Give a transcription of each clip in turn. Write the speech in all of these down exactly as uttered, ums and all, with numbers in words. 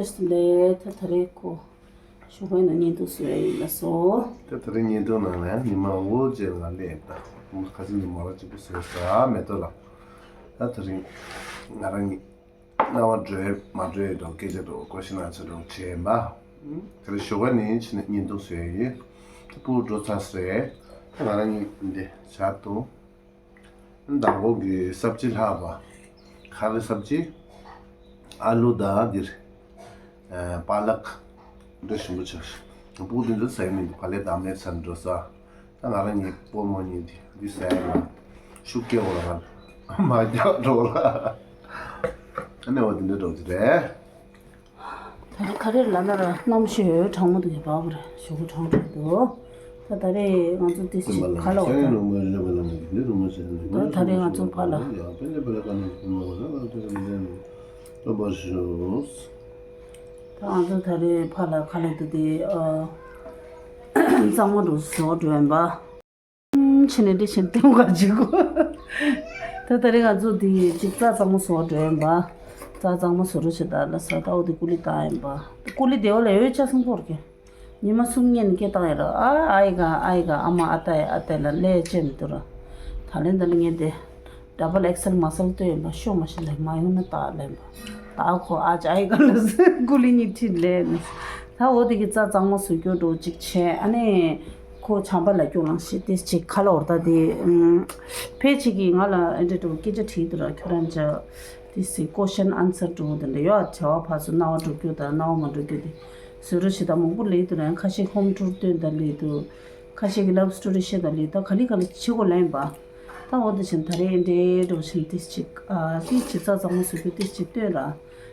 ལས་ད་ད་རེས་ཁོ་ཞོགས་པའི་ནང་བརྙན་ཐུང་བཟོ་ཡ་ཡིན་ལ་སོ། ད་ད་རེས་བརྙན་ཐུང་ནང་ལ་ཉི་མ་འོ་བརྒྱད་ལ་སླེབས་ད། ཁ་སང་ཉི་མ་ར་གཅིག་པུ་བཟོས་ས་མེ་ཏོག་ལ། ད་ད་རེས་ང་རང་གཉིས་རྣ་བ་འགྲོ་མ་འགྲོ་ཡི་འགྲོ་སྐད་ཆ་འགྲོ་ཀོ་ཤི་ན་ཆ་འགྲོ་བྱས་ཡིན་པ། ད་རེས་ཞོགས་པ་ནས་ཕྱིན་ནས་བརྙན་ཐུང་བཟོས་ཡ་ཡིན། ད་སྤུ་གུ་འགྲོ་ཚར་སོང་། ད་ང་རང་གཉིས་འདི་བྱ་འདུག་མདང་དགོང་གི་སབ་ཇི་ལྷག་པ། ཁ་རི་སབ་ཇི། ཨ་ལུ་དང་འདིར། པ་ལག་འདི་ཞིམ་པོ་ཆགས་ཤག་སྤུ་གུ་འདི་ཚོ་ཟ་ཡི་མི་འདུག་ག་ལེ་དང་མེད་ཚར་འགྲོ་ས། ད་ང་རང་གཉིས་སྤོ་མོ་གཉིས་འདི་འདི་ཟ་ཡ་ལ། ཤུགས་སྐྱེ་བོ་ལ་ང་མ་རྒྱག་འགྲོ་ལ། ཨ་ནེ་བ་འདི་འདྲ་འགྲོ་གི་རེད། ད་རེས་ག་རེ་ལབ་ན་ར་གནམ་གཤིས་གྲང་མོ་འདུག་གི་བབ་རེད། ཞོགས་པ་གྲང་དྲགས་འདུག་ད་ད་རེས་ང་ཚོ་ཏིས་ཅིག་ག་ལ་བ་ད། ད་ད་རེས་ང་ཚོ་ཕ་ལ། ད་ང་ཚོ་ད་རེས་ཕ་ལ་ག་ལ་འདུག་དེ་ཨ། གཙང་མ་འདུག་བཟོ་འགྲོ་ཡིན་པ། ཕྱི་ནས་འདི་བཞིན་ལྟེམ་ག་བྱེད་དགོས། ད་ད་རེས་ང་ཚོ་འདི་གཅིག་རྩྭ་གཙང་མ་བཟོ་བ་འགྲོ་ཡིན་པ། རྩྭ་གཙང་མ་བཟོ་རོགས་བྱེད་ད་ལ་ས་ད་འོ་འདི་ཀུ་ལི་བཏང་ཡིན་པ། ཀུ་ལི་དེ་འོ་ལ་ཡོད་ཆ་སོང་སྐོར་གི། ཉི་མ་གསུམ་ཉིན་སྐད་བཏང་ཡིན་ར་ཨ་ཨའི་ག་ཨའི་ག་ཨ་མ་ཨ་ཏའི་ཨ་ཏའི་ལ་ལས་བྱེད་མི་འདུག་ར། ད་ལན་ད་ལ་ངས་དེ། ཌ་བལ་ཨེག་སེལ་མ་སལ་ལྟོས་ཡིན་པ་ཤོ་མ་ཤི་ལ་མ་ཡོང་ན་ད་ལན་པ། ད་ཁོ་ཨ་ཅའི་ག་ལ་ཟེར་ཀུ་ལི་གཉིས་ཁྲིད་ལས་ནས། ད་འོ་དེ་གི་རྩྭ་གཙང་མ་བཟོ་རྒྱུ་འགྲོ་གཅིག་བྱས་ཨ་ནི། ཁོ་བྱམས་པ་ལ་སྐྱོ་ལང་ཤི་ཏིས་ཅིག་ཁ་ལ་འོར་ད་དེ། ཕལ་ཆེར་གི་ང་ལ་ཨེ་འདྲ་འགྲོ་སྐད་ཆ་དྲིས་འདུག་ར་ཁྱོད་རང་ཅག་ཏིས་ཅིག་ཀོ་ཤན་ཨན་སར་འགྲོ་དེ་འདྲ་ཡོད་བྱ་བ་ཕར་ཚུར་རྣ་བ་འགྲོ་རྒྱུ་དང་རྣ་བ་མ་འགྲོ་རྒྱུ་དེ། བཟོ་རོགས་ཞེ་དྲག་མང་པོ་ལས་འདུག་ར་ཁ་ཤས་ཧོམ་ཊུར་སྟོན་ད་ལས་འདུག་ཁ་ཤས་ཀྱི་ལབ་སི་ཊོ་རི་བཤད་ད་ལས་ད་ག་ལི་ག་ལི་བྱེད་དགོས་ལན་པ། ད་འོ་དེ་བཞིན་ད་རེས་འདྲེ་འགྲོ་བཞིན་ཏིས་ཅིག་ཨ་ཏིས་ཅིག་རྩྭ་གཙང་མ་བཟོ་རྒྱུ་ཏིས་ཅིག་སྟོན་ར།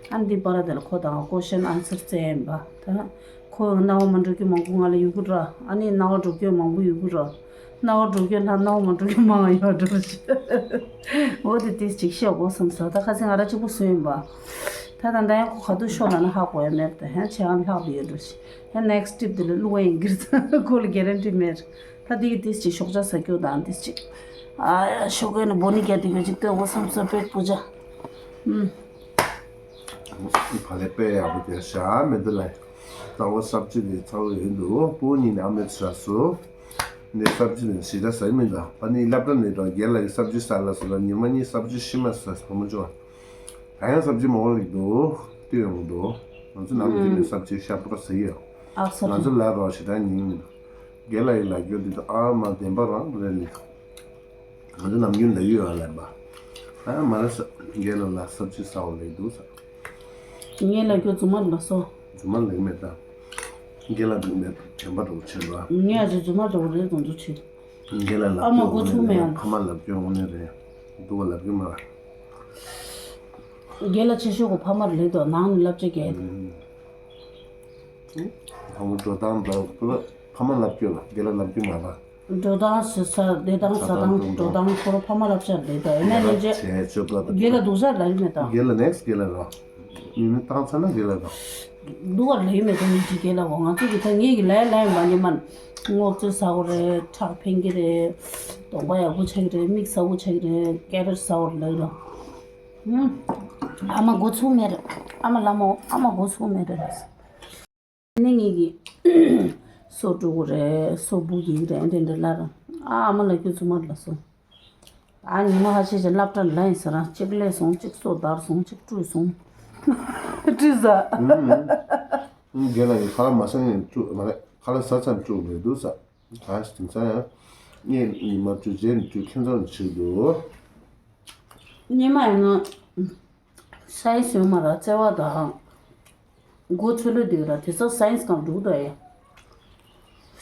ཨ་འདི་པ་ར་དེ་ལ་ཁོ་དང་ཀོ་ཤན་ཨན་སར་བཙལ་ཡིན་པ། ད་ཁོ་རྣ་བ་མ་འགྲོ་རྒྱུ་མང་པོ་ང་ལ་ཡོད་གི་ར། ཨ་ནི་རྣ་བ་འགྲོ་རྒྱུ་མང་པོ་ཡོད་གི་ར། རྣ་བ་འགྲོ་རྒྱུ་ལྷག་རྣ་བ་མ་འགྲོ་རྒྱུ་མང་ཡོད་འགྲོ་ཞེས། འོ་དེ་ཏིས་ཅིག་བཤད་དགོས་བསམ་སོང་། ད་ཁ་སང་ང་ར་གཅིག་པུ་བཟོས་ཡིན་པ། ད་ད་ད་ཡང་ཁོ་ག་དུས་ཤོར་ལ་ན་ཧ་གོ་ཡ་མེད་དེ་ཧན་ཆེ་ཨང་ལྷག་དེ་ཡོད་འགྲོ་ཞེས། ཡང་ནེག་སི་ཊི་ཊིབ་དེ་ལ་བླུག་པ་ཡིན་གི་ར། ཁོ་ལ་གེ་རན་ཊི་མེད། ད་འདི་གི་ཏིས་ཅིག་ཤོག་ཇ་ཟ་རྒྱུ་དང་ཏིས་ཅིག་ཨ་ཡ་ཤོག་གོས་ནི་བོ་ནི་ག་དེ་གོས་ཅིག་སྟོན་དགོས་བསམ་སོང་པེད་པུ་ཇ། ཨུམ། ཕ་ལེ་དཔེ་ཡག་པོ་དེ་ཤ་མེད་དེ་ལ། ད་བ་སབ་ཅི་དེ་ཚ་བོ་ཡིན་འདུག་སྤུ་གུ་གཉིས་ནི་ཨ་མེད་ཤ་སོ། ནི་སབ་ཅི་ནི་ཞི་ད་ཟ་ཡི་མིན་ད། ཕ་ནི་སློབ་གྲྭ་ནི་ད་རྒན་ལགས་ཀྱི་སབ་ཅི་ཟ་ལ་སོ་ལ་ཉི་མ་གཉིས་སབ་ཅི་ཤི་མ་ཟ་བ་མ་བྱུང་བ། ད་ཡང་སབ་ཅི་མང་པོ་ལེགས་འདུག་ཏི་ཡོང་འདུག་ང་ཚོ་ནང་མི་ནི་སབ་ཅི་ཤ་པོ་ཟ་ཡི་ཡོད། ཨག་ས་ང་ཚོ་ལ་རོ་ཞི་ད་ཉིན་མིན་ད། རྒན་ལགས་ཀྱི་ལ་རྒྱུ་འདི་ད་ཨ་མ་བདེན་པ་རང་རེད་ལེགས། ང་ཚོ་ནམ་རྒྱུན་ལ་ཡོད་ཨ་ལན་པ། ཨ་མ་ར་ས་རྒན་ལགས་ལ་སབ་ཅི་ཟ་བ་ལེགས་འདུག་ས། ངའི་ལ་རྒྱུ་རྫུན་མ་ལ་སོ། རྫུན་མ་ལེགས་མེད་ད། རྒན་ལགས་འདུག་མེད་དྲན་པ་འགྲོ་ཆེན་པ། ངས་ཨ་ཅེ་རྫུན་མ་འགྲོ་རེད་དང་འདུག་ཆེ། རྒན་ལགས་ལ་ཨ་མ་འགོ་ཚུགས་མེད་ཨ། ཕ་མ་ལབ་རྒྱུ་འོང་ནི་རེད། འདུག་བ་ལབ་རྒྱུ་མ། རྒན་ལགས་ཆེ་ཤོས་གོ་ཕ་མར་ལེགས་དོ་ནང་ནས་བསླབ་བྱ་རྒྱས། ཕ་མ་འགྲོ་སྟངས་དང་ཕ་མ་ལབ་རྒྱུ་ལ་རྒན་ལགས་ལབ་རྒྱུ་མ་རེད། འགྲོ་སྟངས་ཟེར་ས་བསྡད་སྟངས་ཟ་སྟངས་འགྲོ་སྟངས་ཁོ་རང་ཕ་མ་ལབ་ཤག་བསྡད་ད་ཡིན་ན་ལན་ཅེ། རྒན་ལགས་འདུག་ས་ལ་ཡིན་མེད་ད། རྒན་ལགས་ནེག་སི་རྒན་ལགས་རོ། ཡིན་ན་བཏང་ཚར་ན་རྒན་ལགས་རོ། འདུག་བ་ལ་ཡིན་མེད་ད་མི་གཅིག་རྒན་ལགས་འོ་ང་ཚོ་གི་ད་ངེད་ཀྱི་ལས་ལས་ཡིན་པ་ཉི་མ་སྔོ་ཚོད་ཟ་བ་རེད་ཁྲག་འཕེན་གི་རེད། གདོང་པ་ཡག་པོ་ཆགས་ཀྱི་རེད་མིག་ཟ་བོ་ཆགས་ཀྱི་རེད་ཀེ་རེཊ་ཟ་བ་རེད་ལབ་རོ། ཨ་མ་འགོ་ཚུགས་མེད་རེད། ཨ་མ་ལ་མོ་ཨ་མ་འགོ་ཚུགས་མེད་རེད། ནི་ངེད་ཀྱི་སོ་དཀྲུག་གི་རེད་སོ་སྦུག་གི་རེད་འདྲེ་འདྲེ་ལ་ར། ཨ་ཨ་མ་ལ་རྒྱུ་ཚུགས་མ་རེད་ལ་སོ། ཨ་ཉི་མ་ཧ་ཤེས་ཅན་སློབ་གྲྭ་ལ་ཡིན་ཟེར་ར་གཅིག་ལས་སོང་གཅིག་སོ་བརྡར་སོང་གཅིག་བཀྲུས་སོང་། བཀྲུས་ཟ། རྒན་ལགས་ཀྱི་ཁ་ལག་མ་ཟ་ནས་བཀྲུས་མ་རེད་ཁ་ལག་ཟ་ཙམ་བཀྲུས་མི་འདུག་ས། ག་དེང་སང་ཡང་ངས་ཉི་མ་བཀྲུས་རྗེས་ནས་བཀྲུས་ཁྱེད་ཚོ་ནས་བྱེད་འདུག་ཉི་མ་ཡང་ན་ས་ཡི་སོན་མ་ར་བརྩེ་བ་དང་། མགོ་ཚོས་ལོས་འདུག་ར་དེ་ཚོ་སའེན་སི་གང་འགྲུག་དོ་ཡ།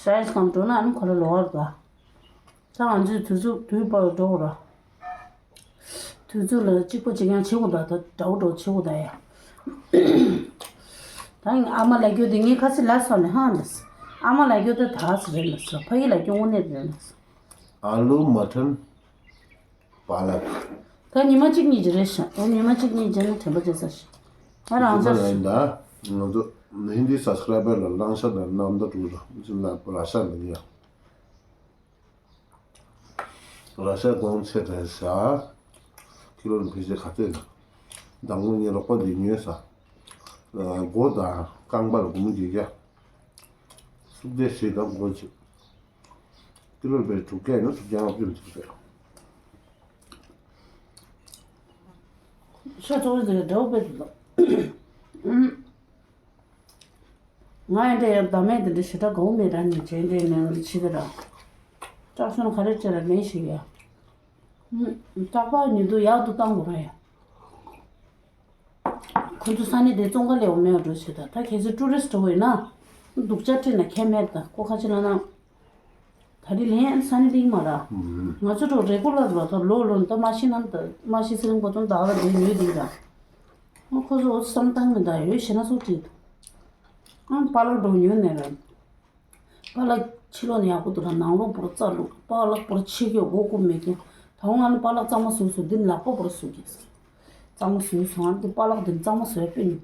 སའེན་སི་གང་འགྲོ་ན་ཨ་ནི་ཁོ་ར་ལོ་བར་དོ། ད་ང་ཚོས་དུས་ཚོད་དུས་བར་འགྲོ་ར། དུས་ཚོད་ལ་གཅིག་པ་གཅིག་རྐྱང་བྱེད་དགོས་ད་ད་འདྲ་བོ་འདྲ་བོ་བྱེད་དགོས་ད་ཡ། ད་ཨ་མ་ལ་རྒྱུ་དེ་ངས་ཁ་སི་ལ་སོ་ནས་ཧང་ལ་སི། ཨ་མ་ལ་རྒྱུ་དེ་ད་སི་རེད་ལ་སི་ཕ་གི་ལ་རྒྱུ་དངོས་གནས་རེད་ལ་སི། ཨ་ལུ་མ་ཐོན། པ་ལགས། ད་ཉི་མ་གཅིག་གཉིས་ཀྱི་རེད་ཤག་ད་ཉི་མ་གཅིག་གཉིས་རྗེས་ནས་དྲན་པ་བརྗེད་ཚར་ཤག་ང་རང་ཚོ་ཚར་ཤག་ད་ང་ཚོ་ཧིན་དི་སབ་སི་ཀ་རའི་བར་ལ་བླང་ཤ་དང་རྣམ་ཐར་དྲུག་ལ་ཅི་ལ་ར་ཤ་མི་ཉོ། ར་ཤ་གོང་ཆེ་དྲན་ཤག་ཁྱི་ལོ་ནི་ཕལ་ཆེར་ག་ཚོད་ན། མདང་དགོང་ངའི་རོགས་པ་འདི་ཉོས་ས། སྒོ་དང་རྐང་པར་སྒོར་མོ་བརྒྱད་བརྒྱ། སུག་རྫས་ཞེ་དྲག་སྒོར་གཅིག་ཀི་ལོར་པའི་དྲུག་བརྒྱ་ཡིན་ན་དྲུག་བརྒྱ་ལྔ་བཅུ་ཞིག་རེད། ཤ་ཚོགས་འདི་འདྲ་བོ་དཔེ་འདུག་ང་ཡང་འདྲ་ཡང་བདག་མེད་འདི་འདྲ་ཞེ་དྲག་དགའ་བོ་མེད་ར་ནི་བྱས་འདྲ་ནི་ཕྱི་དེ་ར། སྐྲག་སོང་ག་རེ་བྱས་ར་མེད་ཞིག་ཡ། སྐྲག་པ་ཉིད་དུ་ཡག་ཏུ་བཏང་དགོས་ར་ཡ། ཁོ་ཚོ་ས་གནས་དེ་བཙོང་ག་ལས་འོ་མེད་འགྲོ་ཞེས་དང་ད་གལ་སྲིད་ཊུ་རི་སི་ཊི་འོ་ཡིན་ན། སྡུག་ཅག་སྤྲད་ན་ཁྱད་མེད་ད་ཁོ་ཁ་ཆེ་ལ་ན། ད་རི་ལན་ས་གནས་དེ་མ་ར། ང་ཚོ་འགྲོ་རེ་གུ་ལར་རོ་ད་ལོ་ལོ་ད་མ་ཤི་ན་ད་མ་ཤི་ཚེ་རིང་པོ་ཚོ་ད་ག་ལ་འགྲོ་ཉོས་དེ་ར། ཁོ་ཚོ་འོ་བསམ་བཏང་མི་ད་ཡོད་ཞེ་ན་སོགས་བྲིས་འདུག་ཨང་པཱ་ལགས་འགྲོ་ཉོས་ནས་ར། པཱ་ལགས་ཕྱི་ལོགས་ནས་ཡག་པོ་འདུག་ལ་ནང་ལོགས་པོར་རྩ་ལུག་པཱ་ལགས་པོར་ཕྱི་སྐྱོད་སྒོ་ཀུ་མེད་ཀྱང་ད་འོང་ང་ནི་པཱ་ལགས་གཙང་མ་བཟོས་སོང་འདི་ནི་ལག་པ་པོར་བཟོས་ཀྱིས། གཙང་མ་བཟོས་སོང་ཨ་འདི་པཱ་ལགས་འདི་ནི་གཙང་མ་བཟོས་པས་ཉོ།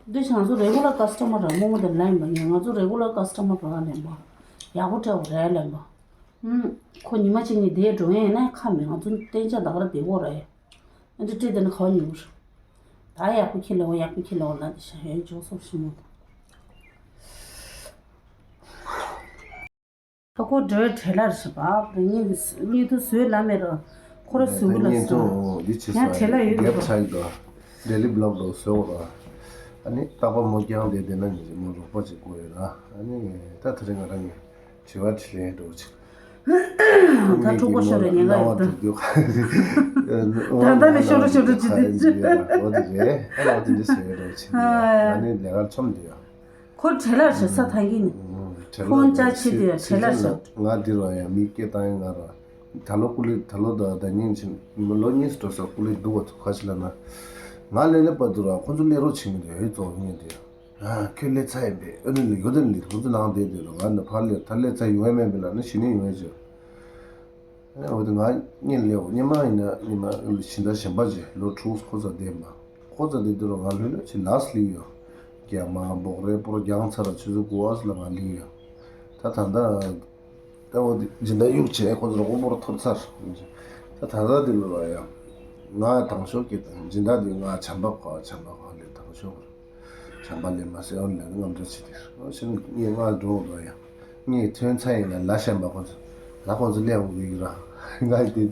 འདི་ང་ཚོ་རེ་གུ་ལར་ཀ་སི་ཊ་མར་ར་རྨོ་མོ་དང་ལེན་པ་ཉོ་ང་ཚོ་རེ་གུ་ལར་ཀ་སི་ཊ་མར་ར་ལེན་པ། ཡག་པོ་སྤྲད་པ་རེད་ལེན་པ། ཁོ་ཉི་མ་གཅིག་ནི་དེ་འགྲོ་ཡས་ན་ཁ་མེད་ང་ཚོ་གཏན་འཇགས་ད་ག་ར་བསྡད་ཀྱི་ཡོད་རེད། ཨ་འདི་སྤྲད་དེ་ནི་ག་བ་ཉོ་གི་རེད། ད་ཡག་པོ་ཁྱེར་ལེ་འོ་ཡག་པོ་ཁྱེར་ལེ་འོ་ལ་འདི་ཤ་ཡོད་འཇོག་སོགས་ཞིག་མོ། ད་ཁོ་འགྲོའི་བྲེལ་ལ་རེད་ཤག་པ་ཉིན་ཉིན་དུ་བཟོས་ལ་མེད་ར་ཁོ་ར་བཟོས་གི་ལ་ཉིན་དུ་བཟོས། འདི་བྱེད་ཡང་བྲེལ་ལ་ཡོད་རེད་པ། ཆགས་འདུག་ཌེ་ལི་བི་ལོག་འགྲོ་བཟོས་འོ་ར། ཨ་ནི་རྟག་པར་མོ་རྐྱང་བསྡད་བསྡད་ན་ཉིན་མོ་རོགས་པ་ཅིག་དགོས་ཡོད་ར། ཨ་ནི་ད་དེ་རིང་ང་རང་གི་དྲི་བ་དྲིས་ལན་འགྲོ་ཅིག་ད་འཁྲུག་པོ་ཤོར་རེ་ཉེན་ཁ་ཡོད་ད། ད་ལྟ་ནས་ཤོར་རེ་ཤོར་རེ་ཅི་དེ་ཅི། འོ་དེ་རེད་ཨ་ལ་དེ་འདྲ་ཟེར་རོ་ཆི་ཨ་ནི་ལས་ཀར་ཆོམ་དེ་ཡ། ཁོ་བྲེལ་ལ་ཞེ་ས་ཐང་གི་ནི། ཁོང་ཅག་ཆི་དེ་བྲེལ་ལ་ཞེ། ང་འདི་རོ་ཡ་མི་སྐད་བཏང་ཡ་ང་ར། ད་ལོ་ཀུ་ལི་ད་ལོ་ད་ད་ཉིན་ཕྱིན་ལོ་གཉིས་སུ་འགྲོ་ས་ཀུ་ལི་འདུག་བ་ཁ་ཤི་ལ་ན། ང་ལས་ལས་པ་འདུག་ར་ཁོང་ཚོ་ལས་རོགས་བྱེད་མི་འདུག་ཡ་ཧེ་ཙོ་ངས་དེ་ཡ། ཨ་ཁྱོད་ལས་ཚ་ཡིན་པས་ཨ་ནི་ལས་ཡོད་དེ་ལས་ཁོང་ཚོ་ནང་བསྡད་དེ་རོ་ང་ནི་ཕར་ལས་ད་ལས་ཚ་ཡོང་ཡ་མེད་པས་ལ་ནི་ཞི་ནི་ཡོང་ཡ་ཅི། ཨ་འོ་དེ་ང་གཉིད་ལས་འོ་གཉིད་མ་ཡིན་ན་གཉིད་མ་ཞི་ད་གཞན་པ་ཅི་ལོ་དྲུག་ཁོ་ཚ་བསྡད་མ་ཁོ་ཚ་བསྡད་དེ་རོ་ང་ལྷོད་ལྷོད་ཅི་ལས་ལིག་ཡོད། རྒྱ་མ་འབོག་རེ་པོར་རྒྱང་ཚ་ར་ཆུ་ཚོད་དགུ་བ་ལ་ང་ལིག་ཡོད། ད་ད་ད། ད་འོ་དེ་སྦྱིན་བདག་གཡུག་བྱས་ཁོ་ཚོར་དབུལ་པོར་ཐོར་ཚར། ད་ད་ལྟ་དེ་ལོ་ལ་ཡང་། ང་དང་ཤོག་གི་སྦྱིན་བདག་དེ་ང་བྱམས་པ་གོ་བྱམས་པ་གོ་ལས་དང་ཤོག་བྱམས་པ་ལས་མ་ཟེར་འོ་ལས་རྔམ་འདྲ་བྱེད་དེ་འོ་ཕྱིན་ངས་ང་འགྲོ་འོ་ཡང་། ངས་ཐོན་ཚ་ཡིན་ལ་ལ་ཤམ་པ་ཁོ་ཚོ་ལ་ཁོ་ཚོ་ལས་འོ་གི་ར། ང་དེ་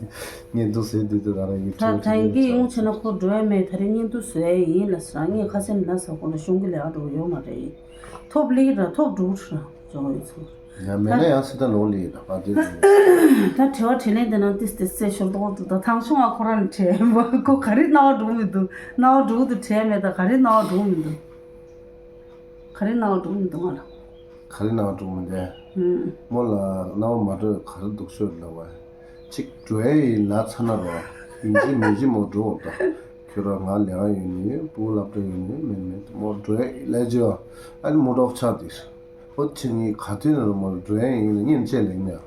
ངས་འདུག་ཟེར་དུས་དུས་ག་ར་ཡིན། ད་ད་གིན་ཡོང་ཆེ་ན་ཁོ་འགྲོ་ཡ་མེད་ད་རེ་གཉིད་འདུག་ཟེར་ཡ་ཡིན་ལ་ས་ངས་ཁ་སེམས་ན་ས་ཁོ་ལ་གཞུང་གི་ལས་ཀ་འགྲོ་ཡོད་མ་རེད། ཐོབ་ལེགས་ར་ཐོབ་འགྲོ་ར་སྦྱོང་ཡོད་ཚོ། ཡང་མེད་ན་ཡང་སྲིད་ད་ལོག་ལེ་ཡིན་ད་པ་དེ་དེ། ད་དྲི་བ་དྲིས་ལན་དེ་ནང་ཏིས་ཏིས་རྩད་ཤོར་དོག་འདུག་ད་ཐང་ཆུང་བ་ཁོ་རང་ནས་དྲིས་མ་ཁོ་ག་རེ་རྣ་བ་འགྲོ་མི་འདུག་རྣ་བ་འགྲོ་དུ་དྲིས་མེད་ད་ག་རེ་རྣ་བ་འགྲོ་མི་འདུག་ག་རེ་རྣ་བ་འགྲོ་མི་འདུག་ང་ལ། ག་རེ་རྣ་བ་འགྲོ་མི་འདུག་ཧུམ། མོ་ལ་རྣ་བ་མ་འགྲོ་ག་རེ་འདུག་ཤོད་ལ་བ། ཅིག་འགྲོ་ཡ་ཡིན་ལ་ཚ་ན་རོ། ཡིན་གཅིག་མིན་གཅིག་མོ་འགྲོ་འོ་ད། ཁྱོད་རང་ང་ལས་ཀ་ཡོད་ནི་ཡོད་སྤུ་གུ་སློབ་གྲྭ་ཡོད་ནི་ཡོད་མེད་མེད་མོ་འགྲོ་ཡ་ལས་ཅི་བ། ཨ་ནི་མོ་ཊ་ཆག་དེ། ཨོ་ཕྱི་ཉིན་ག་དུས་ནས་རུ་མོར་འགྲོ་ཡ་ཡིན་ན་གཉེན་ཆེ་ལེགས་མེད།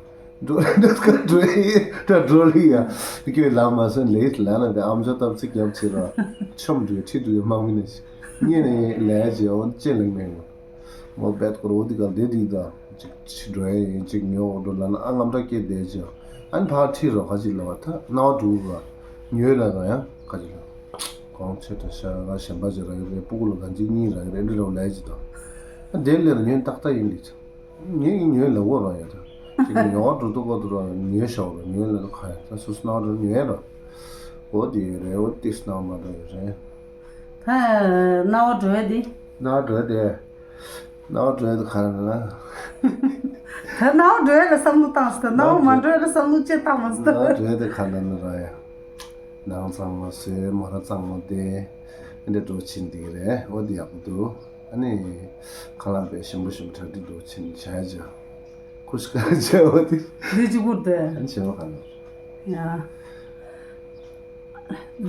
འགྲོ་འགྲོ་ཀ་འགྲོ་ཡ་ཡིན་ད་འགྲོ་ལི་ཡ། ཁྱོད་ལ་མ་སོན་ལེགས་ལ་ན་དེ་ཨམ་ཅོག་སྟབས་ཚིག་རྒྱབ་ཆེ་ར། ཆོམ་འགྲོ་ཁྲི་འགྲོ་ཡ་མང་མི་ནས་གཉེན་ནས་ལས་ཡ་ཅེ་ཨོ་ཆེ་ལེགས་མེད་མོ། མོ་བེད་ཀོར་འོ་དི་ག་ལ་དེ་དུས་ད་ཅིག་ཅི་འགྲོ་ཡ་ཡིན་ཅིག་ཉོ་འགྲོ་ལ་ན་ཨ་ངམ་ཏྲ་སྐྱེ་བསྡད་ཅེ། ཨ་ནི་ཕ་ཁྲི་རོ་ཁ་ཅིག་ལ་བ་ད་ནའོ་འགྲོ་ར། ཉོས་ལ་ར་ཡང་ཁ་ཅིག་ལ། གོང་ཆེ་ད་ཤ་ག་གཞན་པ་ཅིག་རག་གི་རེད་སྤུ་གུ་ལ་གང་ཅི་གཉིས་རག་གི་རེད་འདི་རོ་ལས་ཅི་ད། ཨ་དེ་ལས་ར་ཉོས་ཏག་ཏག་ཡིན་ལི་ཅི། ངས་ཡིན་ཉོས་ལ་འོ་ར་ཡ་ད། ཅིག་ཉོ་བ་འགྲོ་དུ་གོ་དུ་ར་ཉོས་ཤོག་ར་ཉོས་ལ་ར་ཁ་ཡ་ད་སུ་སུ་ནའོ་འགྲོ་ཉོས་ར། འོ་དེ་རེད་འོ་དེ་སུ་ནའོ་མ་འགྲོ་ཡོད་རེད། ད་ནའོ་འགྲོ་ཡ་དེ། ནའོ་འགྲོ་ཡ་དེ། ནའོ་འགྲོ་ཡ་དེ་ག་རེ་ན། ད་ནའོ་འགྲོ་ཡ་ལ་བསམ་བློ་བཏང་སྟེ་ནའོ་མ་འགྲོ་ཡ་ལ་བསམ་བློ་ཅི་བཏང་མ་སྟེ། ནའོ་འགྲོ་ཡ་དེ་ག་རེ་ན་ར་ཡ། ནང་གཙང་མ་བཟོས་མོ་ར་གཙང་མ་དེ། འདི་འགྲོ་ཕྱིན་དེ་རེད་འོ་དེ་ཡག་པོ་འདུག་ཨ་ནི། ཁ་ལག་པའི་ཞིམ་པོ་ཞིམ་པོ་གྲ་སྒྲིག་འགྲོ་ཕྱིན་བྱ་ཡ་ཅི། ཁུ་ཤི་ཀ་ཅེ་བ་དེ། འདི་གཅིག་པུར་དེ། ཨན་ཆེ་བ་ག་ལ། ཡ།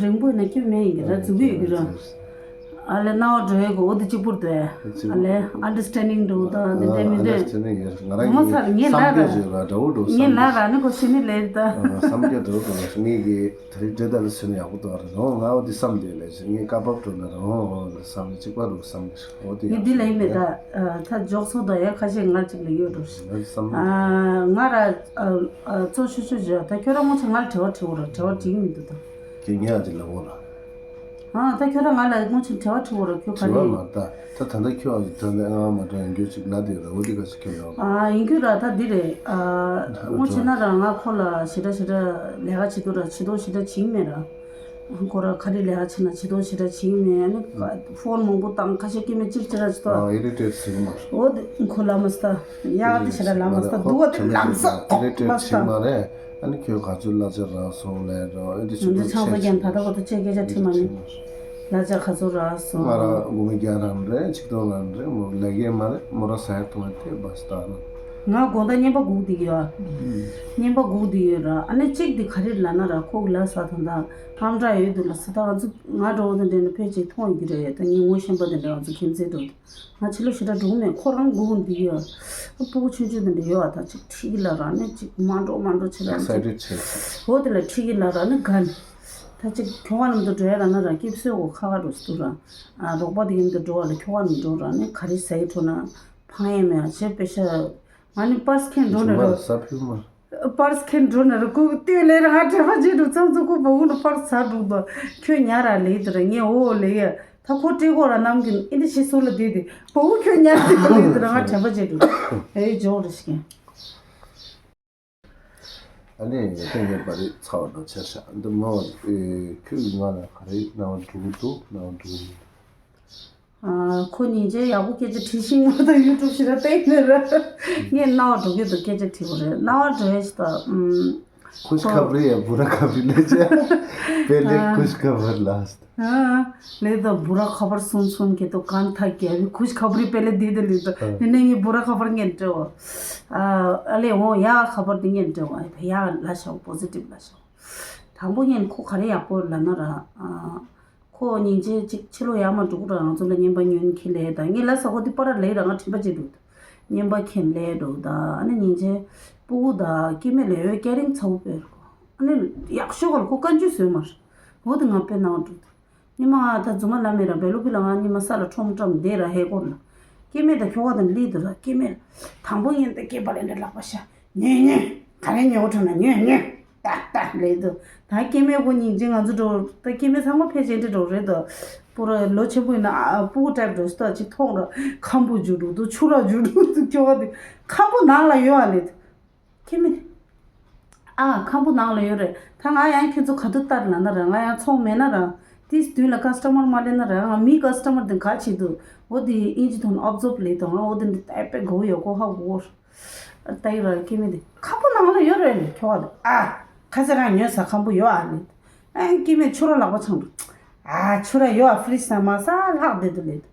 རིང་པོ་ནས་སྐྱོན་མེད་ཡིན་གྱི་ར་འཛུགས་ཀྱི་ཡོད་ཀྱི་ར། ཨ་ལེ་རྣ་བ་འགྲོ་ཡས་གོ་འོ་དེ་གཅིག་པུར་དེ། ཨ་ལེ་ཨན་ཌར་སི་ཊེན་ཌིང་འགྲོ་དང་དེ་འདྲ་མི་འདྲ། ཨན་ཌར་སི་ཊེན་ཌིང་ཡོད་ང་རང་ངོ་མཚར་ངས་ལབ་ར། ངས་ལབ་ར་ནི་ཁོ་ཤི་ནི་ལེར་ད། བསམ་རྒྱ་འགྲོ་འགྲོ་ངས་ཀྱི། ད་རེས་འདྲེ་ལྟ་ལ་སུན་ཡག་པོ་འདུག་རེད་རོང་ང་འོ་དེ་བསམ་དེ་ལས་ཞེ་ངས་བཀའ་བབས་འགྲོ་ན་རོང་འོ་ལ་བསམ་གཅིག་པ་རུ་བསམ་གི་འོ་དེ་ངས་འདི་ལ་ཡིན་མེད་ད་ད་འཇོག་ཚོགས་དང་ཡ་ཁ་ཤས་ང་གཅིག་ལ་ཡོད་འགྲོ་ང་བསམ་ང་ར་ཚོ་ཆུ་ཆུ་བརྗོད་ད་ཁྱོད་རང་ངོ་ཚ་ང་ལ་དྲི་བ་དྲི་འོ་ར་དྲི་བ་དྲི་གི་མི་འདུག་ད་ཁྱེད་ངས་ཨ་ཅིག་ལ་འོ་ར། ཨ་ད་ཁྱོད་རང་ང་ལ་སྔོན་ཆད་དྲི་བ་དྲི་བོ་ར་ཁྱོད་ག་དྲི་བ་རེད། མ་ད་ད་ད་ལྟ་ཁྱོད་ད་ལྟ་ང་མ་དྲན་ཡང་ཁྱོད་ཅིག་ལ་དེ་ར་འོ་དེ་ག་ཞིག་ཁྱོད་ཡོད། ཨ་ཡིན་རྒྱུ་ར་ད་འདི་རེད། ཨ་སྔོན་ཆད་ན་ར་ང་ཁོ་ལ་ཞེ་དྲག་ཞེ་དྲག་ལས་ཀ་བྱེད་དུས་ར་ཆེ་མཐོང་ཞེ་དྲག་བྱེད་ཀྱི་མེད་ར། ཁོ་ར་ག་རེ་ལས་ཀ་བྱེད་ན་ཆེ་མཐོང་ཞེ་དྲག་བྱེད་ཀྱི་མེད། ཨ་ནི་ཕོན་མང་པོ་བཏང་ཁ་ཤས་སྐྱེ་མེད་ཅིག་ཅི་ར་ཅི་ཐོག་ཨ་ཨི་རི་ཊེཊ་བྱེད་ཀྱི་མ་རེད། འོ་དེ་ཁོ་ལ་མ་སྟ་ཡག་དེ་ཞེ་དྲག་ལ་མ་སྟ་འདུག་བ་དེ་ལམ་སང་ཨི་རི་ཊེཊ་བྱེད་ཀྱི་མ་རེད། ཨ་ནི་ཁྱོད་ག་ཚོད་གླ་ཆ་རག་སོང་ལས་རོགས་ཨེ་འདྲ་ཞིག་འདི་ཆང་ས་རྒྱན་ད་ལྟ་བར་དུ་ཅེས་སྐད་ཆ་དྲིས་མ་མྱོང་། གླ་ཆ་ག་ཚོད་རག་སོང་། ང་རང་དགུ་མི་བརྒྱ་རང་རེད་ཆིག་སྟོང་རང་རེད་མོ་ལས་ཀའི་མ་རེད་མོ་ར་ས་ཡ་ཐོང་དེ་བ་སྟ་ན། ང་དགོང་དག་བརྙན་པ་སྒུག་བསྡད་ཡོད། བརྙན་པ་སྒུག་བསྡད་ཡོད་ར། ཨ་ནི་གཅིག་དེ་ག་རེ་ལབ་ན་ར་ཁོ་གི་ལ་ས་དང་ད་ཧམ་དྲག་ཡོད་འདུག་ལ་ས་ད་ང་ཚོ་ང་འགྲོ་བ་དང་འདྲེས་ན་ཕལ་ཆེར་མཐོང་ཡོད་ཀྱི་རེད། ད་ངའི་ངོ་ཤེས་པ་དང་འདྲ་ང་ཚོ་ཁྱིམ་མཚེས་འགྲོ་དུས། ང་ཕྱི་ལོགས་ཞེ་དྲག་འགྲོ་མེད་ཁོ་རང་སྒུག་འདི་ཡོད། སྤུ་གུ་ཆུང་ཆུང་དེ་འདྲ་ཡོད་ཨ། ད་ཅིག་ཁྲིད་ཀྱི་ལ་རག་ནས་ཅིག་མ་འགྲོ་མ་འགྲོ་བྱེད་ལ་ཅིག་ཨེག་སའི་ཊེཌ་བྱེད། འོ་དེ་ལ་ཁྲིད་ཀྱི་ལ་རག་ནས་དགའ་ནས། ད་ཅིག་ཁྱོ་ག་རྣམས་དུ་འགྲོ་ཡ་རག་ན་རག་སྐྱིབས་སོས་འོ་ཁ་ཁ་འགྲོ་སུ་ར། ཨ་རོགས་པ་དེ་ཡིན་དུ་འགྲོ་བ་ལ་ཁྱོ་ག་རྣམས་འགྲོ་རག་ནས་ག་རེ་ཟ་ཡི་འགྲོ་ན་ཕང་ཡས་མེད་ཨ་ཆེ་པེ་ཤ། ང་ནི་པར་སི་ཁེན་འགྲོ་ནས་རོ། ཟ་ཕུལ་མ། པར་སི་ཁེན་འགྲོ་ན་ར་ཁོ་ལྟོས་ལེ་ར་ང་དྲན་པ་བརྗེད་འགྲོ་ཙམ་ཚོ་ཁོ་བ་གུ་ནི་པར་སི་ཟ་འགྲོ་དོ། ཁྱོད་ཉལ་ར་ལེ་དེ་ར་ངས་འོ་ལེ་ཡ། ད་ཁོ་སྤྲད་གོ་ར་ནམ་གིན་ཨིན་དི་ཤི་སུ་ལ་དེ་དེ་བ་གུ་ཁྱོད་ཉལ་དེ་གོ་ལེ་དེ་ར་ང་དྲན་པ་བརྗེད་འགྲོ། ཨེ་ཇོག་རེ་ཞིག་ཡིན། ཨ་ནི་ངས་ཏན་ངས་པ་རི་ཚ་བ་དང་ཆེར་ཤ་འདི་མ་བ་ཁྱོད་ཀྱི་ང་ལ་ག་རེ་སྣང་བ་འགྲོ་གི་འདུག་སྣང་བ་འགྲོ་གི་འདུག་ཨ་ཁོ་སྙིང་རྗེ་ཡག་པོ་སྐད་ཆ་དྲིས་ཤིང་ང་དང་ཡུ་ཊུབ་ཞིག་ལ་བལྟས་ནས་ར། ངས་རྣ་བ་འགྲོ་གི་འདུག་སྐད་ཆ་དྲིས་པ་རེད། རྣ་བ་འགྲོ་ཡས་ཤིག་ད་ཨུམ། खुशखबरी या बुरा खबरी ले जा। पहले खुशखबर लास्ट। हाँ, ले तो बुरा खबर सुन सुन के तो कान थक गया। अभी खुशखबरी पहले दे दे ले तो। हाँ। नहीं, नहीं, ये बुरा खबर नहीं है वो। आ, अले वो या खबर नहीं है वो। या लाशा पॉजिटिव लाशा। དང་པོ་ཉིད་ཁོ་ག་རེ་ཡག་པོ་ལབ་ན་ར། ཨ། ཁོ་སྙིང་རྗེ་གཅིག་ཕྱི་ལོགས་ཡར་མར་འགྲོ་གི་ར། ང་ཚོ་ལ་བརྙན་པ་ཉོ་མཁན་ལས་དང་ངས་ལ་ས་ཁོ་དེ་པར་ལས་ར་ང་དྲན་པ་བརྗེད་འགྲོ། བརྙན་པ་མཁན་ལས་འགྲོ་ད་ཨ་ནི་སྙིང་རྗེ་སྤུ་གུ་ད་སྐྱེ་དམན་ལས་འོས་ཀེ་རིང་ཚ་བོ་དཔེ་ར་ཁོ། ཨ་ནི་ཡག་ཤོས་ག་ལ་ཁོ་བཀའ་འགྱུར་བཟོས་མ་ར། འོ་དེ་ང་དཔེ་སྣང་བ་འགྲོ་ད། ཉི་མ་ད་རྫུན་མ་ལབ་མེད་ར་བེ་ལོ་པི་ལ་ང་ཉི་མ་ས་ལ་ཁྲོམ་བཀྲམ་བསྡད་ར་ཧེ་སྐོར་ལ། སྐྱེ་དམན་ད་ཁྱོ་ག་དང་ལི་དུ་ར་སྐྱེ་དམན། དང་པོ་ཉིད་ད་སྐྱེས་པ་ལས་འདྲ་ལག་པ་ཤ། ཉོས་ཉོས། ག་རེ་ཉོ་གྲོ་ན་ཉོས་ཉོས། ཏག་ཏག་ལས་དུ། ད་སྐྱེ་དམན་ཁོ་སྙིང་རྗེ་ང་ཚོ་འགྲོ་ད་སྐྱེ་དམན་ཚང་མ་ཕལ་ཆེར་འདྲ་འགྲོ་རེད་དོ། པུ་ར་ལོ་ཆེན་པོ་ཡིན་ན་ཨ་སྤུ་གུ་ཏྲེབ་འགྲོ་སྟོ་ཅིག་མཐོང་ར་ཁམ་བུ་རྒྱུ་འགྲོ་དུ་ཆུ་ར་རྒྱུ་འགྲོ་དུ་ཁྱོ་ག་དེ་ཁམ་བུ་ནང་ལ་ཡོད་ཨ་ལས་དུ། ཁྱེད་མི། ཨ་ཁམ་བུ་ནང་ལ་ཡོད་རེད། ད་ང་ཡང་ཁྱོད་ཚོ་ག་དུས་ལྟར་ལ་ན་ར་ང་ཡང་ཚོང་མེད་ན་ར། དེའི་མདུན་ལ་ཀ་སི་ཊ་མར་མ་སླེབས་ན་ར་ང་མི་ཀ་སི་ཊ་མར་དེ་ག་བྱེད་དུ། འོ་དེ་ཨིན་ཇི་དོན་ཨོབ་ཛོབ་ལས་དང་ང་འོ་དེ་འདི་ཨེ་པེ་གོ་ཡོད་གོ་ཧ་གོ་གོ། ལྟ་ཡི་ར་ཁྱེད་མི་དེ་ཁམ་བུ་ནང་ལ་ཡོད་རེད་ལས་ཁྱོ་ག་དེ་ཨ། ཁ་ས་རང་ཉོས་ས་ཁམ་བུ་ཡོད་ཨ་ལས། ཨ་ཁྱེད་མི་ཆུ་ར་ལག་པ་འཆང་འགྲོ། ཨ་ཆུ་ར་ཡོད་ཨ་ཕི་རི་ཇི་ནང་མ་ས་ལྷག་བསྡད་དུ་ལས།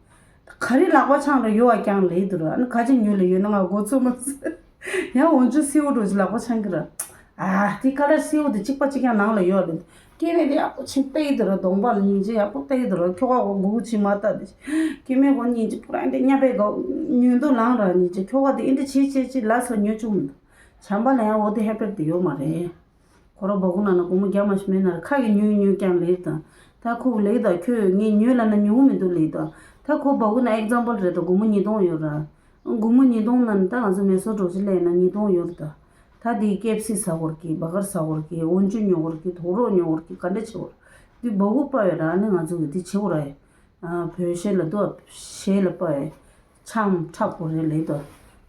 ག་རེ་ལག་པ་འཆང་ར་ཡོད་ཨ་ཀྱང་ལེ་དུ་ར་ཨ་ནི་ག་ཅི་ཉོས་ལེ་ཡོད་ན་ང་མགོ་ཚོས་མ་ཟེར། ཡང་འོན་ཆུ་སེའུ་འགྲོ་ཅི་ལག་པ་འཆང་གི་ར། ཨ་དེ་ཀ་ལར་སེའུ་དེ་གཅིག་པ་གཅིག་རྐྱང་ནང་ལ་ཡོད་ལེ། སྐྱེ་དམན་དེ་ཡག་པོ་ཕྱིན་བལྟས་དུ་ར་གདོང་པ་ལ་སྙིང་རྗེ་ཡག་པོ་བལྟས་དུ་ར་ཁྱོ་ག་གོ་གུ་གུ་ཕྱིན་མ་ལྟ་དེ། སྐྱེ་དམན་གོ་སྙིང་རྗེ་པུ་ར་འདི་སྙ་པའི་གོ་ཉོས་འདུག་ལང་ར་སྙིང་རྗེ་ཁྱོ་ག་དེ་ཨིན་དེ་བྱེད་བྱེད་བྱེད་ལ་སོ་ཉོ་བཅུག་མི་འདུག་བྱམས་པ་ལ་ཡང་འོ་དེ་ཧེ་པེར་དེ་ཡོད་མ་རེད། ཁོ་རང་སྦ་ཁུག་ནང་ན་སྒོར་མོ་བརྒྱ་མ་ཞིག་མེད་ན་ར་ཁ་གི་ཉོས་ཉོས་ཀྱང་ལེགས་དང་། ད་ཁོ་གི་ལེགས་དང་ཁྱོད་ངས་ཉོས་ལབ་ན་ཉོ་གི་མི་འདུག་ལེགས་དང་། ད་ཁོ་སྦ་ཁུག་ན་ཨེག་ཛམ་པལ་རེད་དང་སྒོར་མོ་ཉིས་སྟོང་ཡོད་ར། སྒོར་མོ་ཉིས་སྟོང་ནང་ནས་ད་ང་ཚོ་མེ་སོར་འགྲོ་ཅི་ལས་ན་ཉིས་སྟོང་ཡོད་རེད་ད། ད་དེའི་ཀེ་ཨེཕ་སི་ཟ་དགོས་ར་གི་སྦར་གར་ཟ་དགོས་ར་གི་འོ་འཇུ་ཉོ་དགོས་ར་གི་དུག་རོགས་ཉོ་དགོས་ར་གི་ག་འདྲ་བྱེད་དགོས་ར། དེ་སྦ་ཁུག་པ་ཡོད་ར་ཨ་ནི་ང་ཚོ་གི་དེ་བྱེད་དགོས་ར་ཡ། བོད་གཞས་ལ་དུ་བ་གཞས་ལ་པ་ཡ། ཆམ་འཁྲབ་དགོས་རེད་ལེགས་དང་།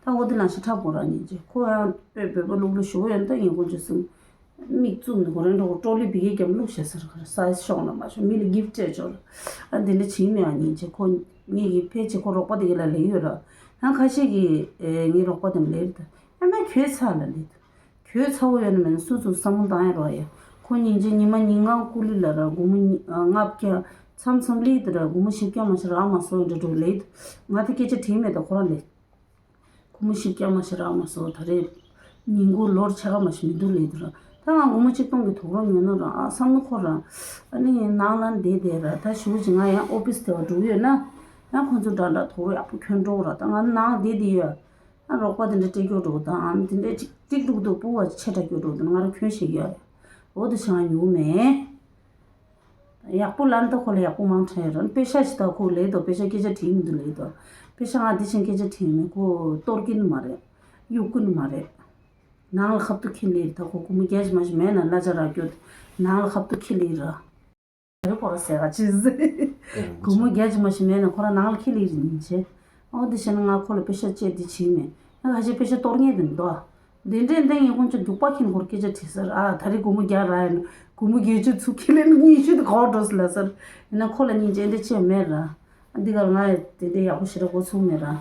ད་འོ་དེ་ལང་ཤ་འཁྲབ་དགོས་ར་ཉིན་བྱེད་ཁོ་ཡང་དཔེ་བོད་པ་ལུག་ལུག་ཞུ་ཡོད་ད་ངས་དཀོན་མཆོག་གསུམ། མིག་བཙུམ་ནས་ཁོ་རང་འགྲོ་ཀྲོ་ལི་བི་གེ་རྒྱབ་བླུགས་བྱས་ཟེར་ག་ར་སའི་ཤོག་ན་མ་ཤོག་མི་ལ་གིབ་སྤྲད་ཆོག་ར། ཨ་འདི་འདྲ་བྱིན་མེད་ཨ་ཉིན་བྱེད་ཁོ་ངེད་ཀྱི་ཕལ་ཆེར་ཁོ་རོགས་པ་དེ་ག་ལ་ལེགས་ཡོད་ར། ཡང་ཁ་ཤས་ཀྱིས་ངའི་རོགས་པ་དེ་ལེགས་རེད་ད་ཡང་ན་གྱོད་ཚ་ལ་ལེགས་ད། གྱོད་ཚ་བོ་ཡོད་ན་མེད་ན་སུ་ཚོ་བསམ་བློ་བཏང་ཡ་རོགས་ཡ། ཁོ་ཉིན་བྱེད་ཉི་མ་ཉིན་ལྔ་ཀུ་ལི་ལ་ར་སྒོར་མོ་ལྔ་བརྒྱ་མཚམས་མཚམས་ལེགས་དེ་ར་སྒོར་མོ་བཞི་བརྒྱ་མ་ཞིག་རག་མ་སོང་འདྲ་འགྲོ་ལེགས་ད། ང་དེ་སྐད་ཆ་དྲིས་མེད་ད་ཁོ་རང་ལེགས། སྒོར་མོ་བཞི་བརྒྱ་མ་ཞིག་རག་མ་སོང་ད་རེས། ཉིན་གུང་ལོར་ཕྱེད་ཀ་མ་ཞིག་མི་འདུག་ལེགས་དུ་ར། ད་ང་སྒོར་མོ་གཅིག་སྟོང་གི་དུག་རོགས་ཉོས་ན་ར་ཨ་བསམ་བློ་འཁོར་ར། ཨ་ནི་ནང་ལ་བསྡད་བསྡད་ར་ད་ཞུ་ཅིག་ང་ཡང་ཨོ་ཕིས་དེ་བ་འགྲོ་གི་ཡོད་ན། ཡང་ཁོང་ཚོ་འདྲ་འདྲ་དུག་རོགས་ཡག་པོ་གྱོན་འགྲོ་ར་ད་ང་ནང་བསྡད་བསྡད་ཡོད། ཨ་རོགས་པ་དེ་འདྲ་སྤྲད་རྒྱུ་འགྲོ་ད་ཨ་དེ་འདྲ་གཅིག་གཅིག་འགྲུག་འདུག་སྤུ་བ་ཆེ་དྲགས་རྒྱུ་འགྲོ་ད་ང་ར་གྱོན་ཤེས་ཡོད། འོ་དེ་ཆང་ཉུང་མེད། ཡག་པོ་ལབ་ན་ད་ཁོ་ལ་ཡག་པོ་མང་དྲགས་ཡོད་རེད། པེ་ཤ་ཞིག་ད་ཁོ་ལེགས་དོ། པེ་ཤ་སྐད་ཆ་དྲིས་མི་འདུག་ལེགས་དོ། པེ་ཤ་ང་འདི་བཞིན་སྐད་ཆ་དྲིས་མི་ཁོ་གཏོར་གིན་མ་རེད། གཡུག་གིན་མ་རེད། ནང་ལ་ཁབ་ཏུ་ཁྱི་ལེགས་ད་ཁོ་སྒོར་མོ་བརྒྱ་ཞིག་མ་ཞིག་མེད་ན་གླ་ཆ་རག་རྒྱུ། ནང་ལ་ཁབ་ཏུ་ཁྱི་ལེགས་ར། ཁོ་ར་ཟེར་ག་ཅི་ཟེར། སྒོར་མོ་བརྒྱ་ཅིག་མ་ཞིག་མེད་ན་ཁོ་ར་ནང་ལ་ཁྱེར་ལེ་རེད་ཉིན་བྱེད། ཨོ་དེ་བྱས་ན་ང་ཁོ་ལ་པེ་ཤ་བཅད་དེ་བྱིན་མེད། ང་ཁ་ཤས་པེ་ཤ་གཏོར་ངེས་དེ་མི་འདུག་ཨ། དེ་འདྲའི་འདི་ངས་ཁོང་ཚོ་རྒྱུག་པ་ཁྱེར་འགོར་སྐད་ཆ་དྲིས་ཟེར། ཨ་ད་རེས་སྒོར་མོ་བརྒྱ་རག་ཡིན། སྒོར་མོ་བརྒྱད་ཅུ་ཚུར་ཁྱེར་ལེ་ཉི་ཤུ་དེ་ག་པར་འགྲོ་ཟེར་ལབ་ཟེར། ཡིན་ན་ཁོ་ལ་སྙིང་རྗེ་འདི་ཆེ་མེད་ར། ཨ་འདི་ག་ལ་ང་ཡི་དེ་འདྲའི་ཡག་པོ་ཞེ་དྲག་གོ་ཚུགས་མེད་ར།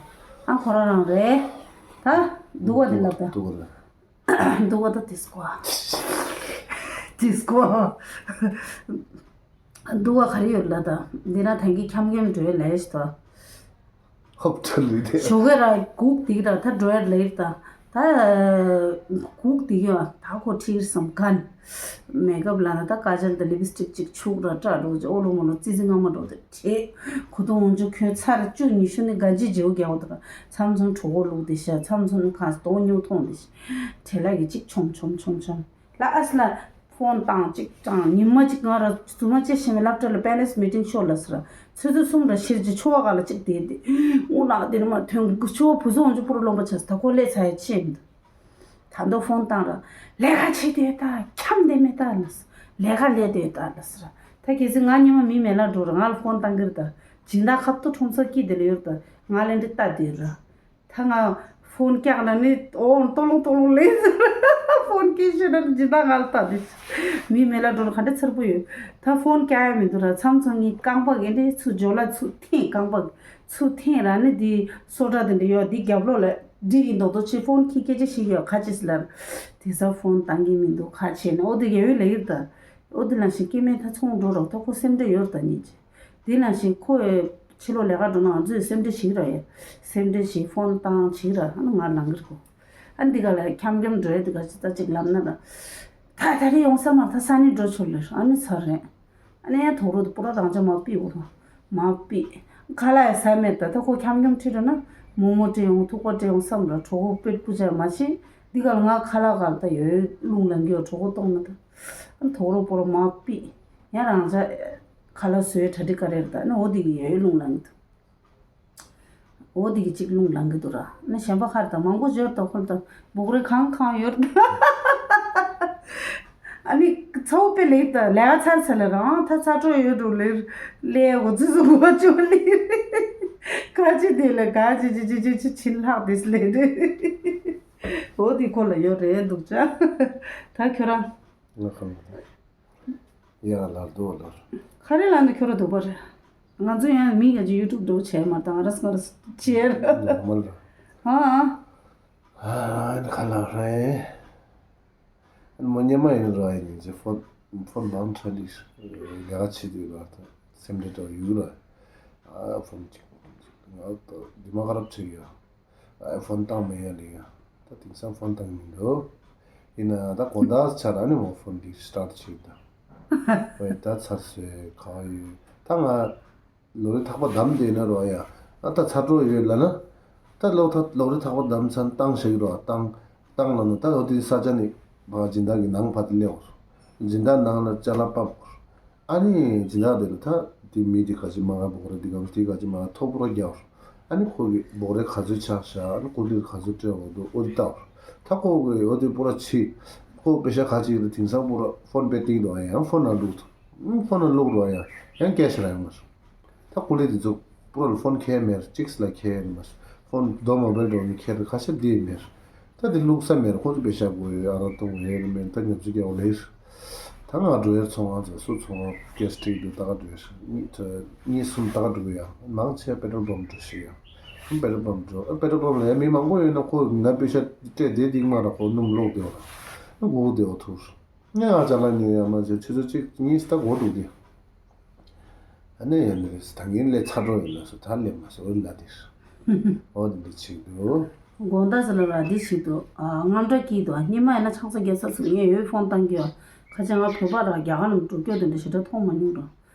ཨ་ཁོ་རང་རང་རེད། ད་སྡུག་པ་འདི་ལབ་ད། སྡུག་པ་ལ། སྡུག་པ་ད་དིས་ཀོ། དིས་ཀོ། སྡུག་པ་ག་རེ་ཡོད་ལ་ད། འདི་ན་ཐང་གི་འཁྱམ་འཁྱམ་འགྲོ་ཡ་ལས་ཤི་ད། ཧོབ་ཁྲ་ལུས་ཏེ། ཞོགས་ཀས་ར་སྒུག་དེ་གི་ར་ད་འགྲོ་ཡ་ལས་ད། ད་སྒུག་དེ་གི་ཡ་ད་ཁོ་ཁྲིར་སམ་གན། མེ་ཀབ་ལ་ན་ད་ཀ་ཇལ་དང་ལིབ་སི་ཊིག་ཅིག་ཆུག་ར་སྐྲ་འགྲོ་ཅིག་ཨོ་ལོ་མོ་ལོ་ཙི་ཙི་ངང་མ་འགྲོ་དེ་བྲེས། གོ་ཐོང་འོང་ཆུ་ཁྱོད་ཚར་བཅུ་ཉི་ཤུ་ནི་གན་ཅི་བརྗེའུ་རྒྱག་འོ་དེ་ར་མཚམས་མཚམས་གྲོད་ཁོག་ལུག་དེ་ཤ་མཚམས་མཚམས་ནི་ཁ་སྟོང་ཉུང་ཐོང་དེ་ཤ། བྲེས་ལ་གི་ཅིག་ཆོམ་ཆོམ་ཆོམ་ཆོམ། ལ་ཨ་སི་ལ་ཕོན་བཏང་གཅིག་བཏང་ཉི་མ་གཅིག་ང་ར་རྫུན་མ་བཅད་ཤེས་མེད་སློབ་གྲྭ་ལ་པེ་རེན་སི་མི་ཊིང་ཤོག་ལ་ཟེར། ཆུ་ཚོད་གསུམ་ར་ཕྱིར་གྱི་ཆུ་བ་ག་ལ་གཅིག་བསྡད་དེ། འུ་ལག་དེ་ནི་མ་ཐོན་གི་ཆུ་བ་བུ་ཚོ་འོང་ཆུ་ཕུ་རུ་རློན་པ་ཆགས་ད་ཁོ་ལས་ཚ་ཡ་ཆེ་མི་འདུག་ད་མདོ་ཕོན་བཏང་ར་ལས་ཀ་བྱེད་དེ་ད་འཁྱམ་བསྡད་མེད་ད་ལ་ཟེར། ལས་ཀ་ལས་དེ་ད་ལ་ཟེར། ད་གལ་སྲིད་ང་ཉི་མ་མི་མེད་ལ་འགྲོ་ར་ང་ལ་ཕོན་བཏང་གི་རེད་ད། སྦྱིན་བདག་ཁ་ཐུག་ཁྲོམ་ས་སྐྱིད་དེ་ལ་ཡོད་ད་ང་ལ་འདྲི་ལྟ་དེ་ར། ད་ང་ཕོན་བཀྱག་ན་ནི་ཨོ་ཏོ་ལོང་ཏོ་ལོང་ལེན་ཟེར། ཕོན་སྐྱེ་ཤེས་ན་ཇི་ལྟར་ང་ལ་ལྟ་དེ། མི་མེད་ལ་འགྲོ་ལ་ག་འདྲ་ཚར་པོ་ཡོད། ད་ཕོན་བཀྱག་ཡ་མི་འདུག་ར་མཚམས་མཚམས་ངའི་རྐང་པ་གི་འདྲེ་ཚུར་འཇོ་ལ་ཚུར་འཐེན་རྐང་པ་ཚུར་འཐེན་ར་ནི་དེ་སོ་འདྲ་དེ་འདྲ་ཡོད་དེ་རྒྱབ་ལོགས་ལ་འགྲིག་གི་མདོག་མདོག་ཆེ་ཕོན་ཁྱི་སྐད་ཆ་ཞིག་ཡོད་ཁ་ཅིག་ལ། དེ་ས་ཕོན་བཏང་གི་མི་འདུག་ཁ་ཆེ་ནི་ཨོ་དེ་ག་ཡོད་ལ་ཡོད་ད། ཨོ་དེ་ལ་ཞིག་སྐྱེ་མེད་ད་ཚོང་འགྲོ་རོགས་ད་ཁོ་སེམས་འདྲེ་ཡོད་ད་ཉིད་ཀྱི། དེ་ནང་བཞིན་ཁོས་ཕྱི་ལོགས་ལས་ཀ་འགྲོ་ན་ང་ཚོས་སེམས་ཁྲལ་ཞིག་ར་ཡ། སེམས་ཁྲལ་ཞིག་ཕོན་བཏང་ཞིག་ར་ཨ་ནི་ང་ལང་གི་རེད་གོ། ཨ་འདི་ག་ལ་འཁྱམ་འཁྱམ་འགྲོ་ཡ་འདི་ག་ཅི་ད་ཅིག་ལབ་ན་ར། ད་ད་རེས་ཡོང་ས་མ་ད་ས་ནི་འགྲོ་ཆོག་ལེ་ཨ་ནི་ཚར་རེད། ཨ་ནི་ཡ་དོག་རོ་དུ་པོ་ར་རང་ཅག་མ་པི་འོ་ར་མ་པི། ཁ་ལག་ཡ་ས་མེད་ད་ད་ཁོ་འཁྱམ་འཁྱམ་ཁྲིད་ར་ན་མོག་མོག་སྤྲད་ཡོང་ཐུག་པ་སྤྲད་ཡོང་བསམ་ར་གྲོགས་པོ་པེད་པུ་ཅ་མ་ཤི། འདི་ག་ལ་ང་ཁ་ལག་ག་ལ་ད་ཡོད་རླུང་ལང་གི་ཡོད་གྲོགས་པོ་གཏོང་ན་ད། ཨ་ནི་དོག་རོ་པོ་ར་མ་པི། ཡ་རང་ཅག་ཁ་ལག་བཟོས་གྲ་སྒྲིག་ག་རེ་རེད་ད་ནི་འོ་དེ་གི་ཡོད་རླུང་ལངས་འདུག་འོ་དེ་གི་གཅིག་རླུང་ལངས་གི་འདུག་ར་ནི་གཞན་པ་ཁར་ད་མང་པོ་འབྱོར་ད་ཁོར་ད་འབོག་རེ་གང་གང་ཡོད་ད། ཨ་ནི་ཚ་བོ་དཔེ་ལེགས་ད་ལས་ཀ་ཚར་ཚར་ལ་རང་ད་ཚ་དྲོ་ཡོད་འགྲོ་ལེར་ལས་འོ་ཙི་ཙི་གོ་ཅོ་ལེར་ཁ་ཅི་དེ་ལ་ག་ཅི་ཅི་ཅི་ཅི་ཅི་ཕྱིན་ལྷག་དེ་ལེ་རེ་འོ་དེ་ཁོ་ལ་ཡོད་རེད་འདུག་ཅག་ད་ཁྱོད་རང་། ང་གང་། ཡ་ལར་དོ་ལར། ཁ་རེ་ལ་ནི་ཁྱོད་ར་འདུག་པ་རེད། ང་ཚོ་ཡང་མི་ང་ཚོ་ཡུ་ཊུབ་འགྲོ་བྱས་མ་དང་ར་སྔ་ར་བྱས་ར། ནོར་མལ་ར། ཨ་ཨ། ཨ་ཁ་ལག་རེད། མོ་ཉི་མ་ཡིན་ར་ཡིན་ཅེ་ཕོན་ཕོན་ལམ་ཁྲ་ལི་ལས་ཀ་བྱེད་དུས་ར་ད་སེམས་འདྲེ་འདྲ་ཡུག་ར། ཨ་ཕོན་ཅིག་ང་ད་འདི་མ་ཁ་རབ་བྱེད་ཡོད། ཨ་ཕོན་བཏང་མེད་ཡ་ལེ་ཡ། ད་དེང་སང་ཕོན་བཏང་མི་འདུག་ཡིན་ན་ད་དགོང་དག་ཆ་ར་ནི་མོ་ཕོན་འདི་སི་ཊར་ཊི་བྱེད་ད། ཝེ་ད་ཚར་སོས་ག་ཡོད། ད་ང་ལོ་རེ་ཐག་པ་བསྡམས་བསྡད་ན་རོ་ཡ། ཨ་ད་ཚ་དྲོ་ཡོད་ལ་ན། ད་ལོ་ཐག་ལོ་རེ་ཐག་པ་བསྡམས་ཚར་བཏང་ཞིག་རོ་བཏང་། བཏང་ལ་ན་ད་ལོ་དེ་ས་ཆ་ནི་བ་སྦྱིན་བདག་གི་ནང་ཕ་དེ་སླེབས། སྦྱིན་བདག་ནང་ལ་ཅ་ལག་ཕབ། ཨ་ནི་སྦྱིན་བདག་དེ་ལ་ད་དེ་མི་དེ་ག་ཅི་མ་ག་འབོག་རེ་དེ་ག་དེ་ག་ཅི་མ་ག་ཐོ་པོ་ར་རྒྱག་ཨ་ནི་ཁོ་གི་འབོག་རེ་ག་ཚོད་ཆགས་ཤག་ཨ་ནི་ཀུ་ལི་ག་ཚོད་སྤྲད་འོ་འདུག་ཨོ་དི་ལྟ་བར། ད་ཁོ་གི་ཨོ་དི་པོ་ར་ཕྱི། ཁོ་པེ་ཤ་ག་ཅིག་རེད་དེང་སང་པོ་ར་ཕོན་པེ་ཏིང་འདུག་ཨ་ཡང་ཕོན་ན་བླུག་ཐུབ། ཕོན་ན་བླུག་རོགས་ཡང་ཡང་སྐད་ཆ་ར་ཡང་མ་སོང་། ད་ཀུ་ལི་དེ་ཚོ་པོ་ར་ལ་ཕོན་ཁྱེར་མེད་ཅིག་ལ་ཁྱེར་མ་སོང་། ཕོན་རྡོ་མ་བེལ་འགྲོ་ནི་ཁྱེར་ཁ་ཤས་དེ་མེད། ད་དེ་བླུག་ས་མེད་ཁོ་ཚོ་པེ་ཤ་དགོས་ཡོད་ཨ་ར་གཏོང་ཡོད་མེད་ད་ཉོ་ཚོ་རྒྱག་ལེ། ད་ང་འགྲོ་ཡར་ཚོང་བ་ཚོ་སུ་ཚོང་བ་གེ་སི་ཊིག་དུ་ད་ག་འགྲོ་ཡར་གཉིས་གཉིས་གསུམ་ད་ག་འགྲོ་གི་ཡ་མང་ཆེ་པེ་ཊོལ་པམ་འགྲོ་ཤི་ཡ་ཨ་པེ་ཊོལ་པམ་འགྲོ་ཨ་པེ་ཊོལ་པམ་ལ་ཡ་མི་མང་པོ་ཡོད་ན་ཁོ་ང་པེ་ཤ་སྤྲད་དེ་དིག་མ་ར་ཁོ་སྣུམ་ལོག་དེ་བ་ཨ་འགོག་དེ་བ་ཐུར་ངས་ཨ་ཅག་ལ་ཉོ་ཡ་མ་བྱེད་ཆུ་ཚོད་གཅིག་གཉིས་ད་འགོག་འགྲོ་གི་ཨ་ནེ་ཡ་མི་རེད་ད་ངན་ལས་ཚ་འགྲོ་ཡོད་ན་སུ་ད་ལས་མ་སུ་ཨོ་ལ་དེ་ཨོ་དེ་འདི་ཆིག་འདུག་དགོང་དག་ཟེར་ལ་ར་འདི་ཞིག་འདུག་ཨ་རྔམ་སྐྲག་སྐྱིད་འདུག་ཨ་སྙེ་མ་ཡིན་ན་ཆང་ས་རྒྱག་ས་ཚུགས་ངས་ཡོད་ཕོན་བཏང་གི་ཨ་ཁ་ཆེ་ང་བོད་པ་ར་རྒྱ་གར་ནང་འགྲོ་སྐྱོད་དེ་འདྲ་ཞེ་དྲག་མཐོང་མ་མྱོང་ར་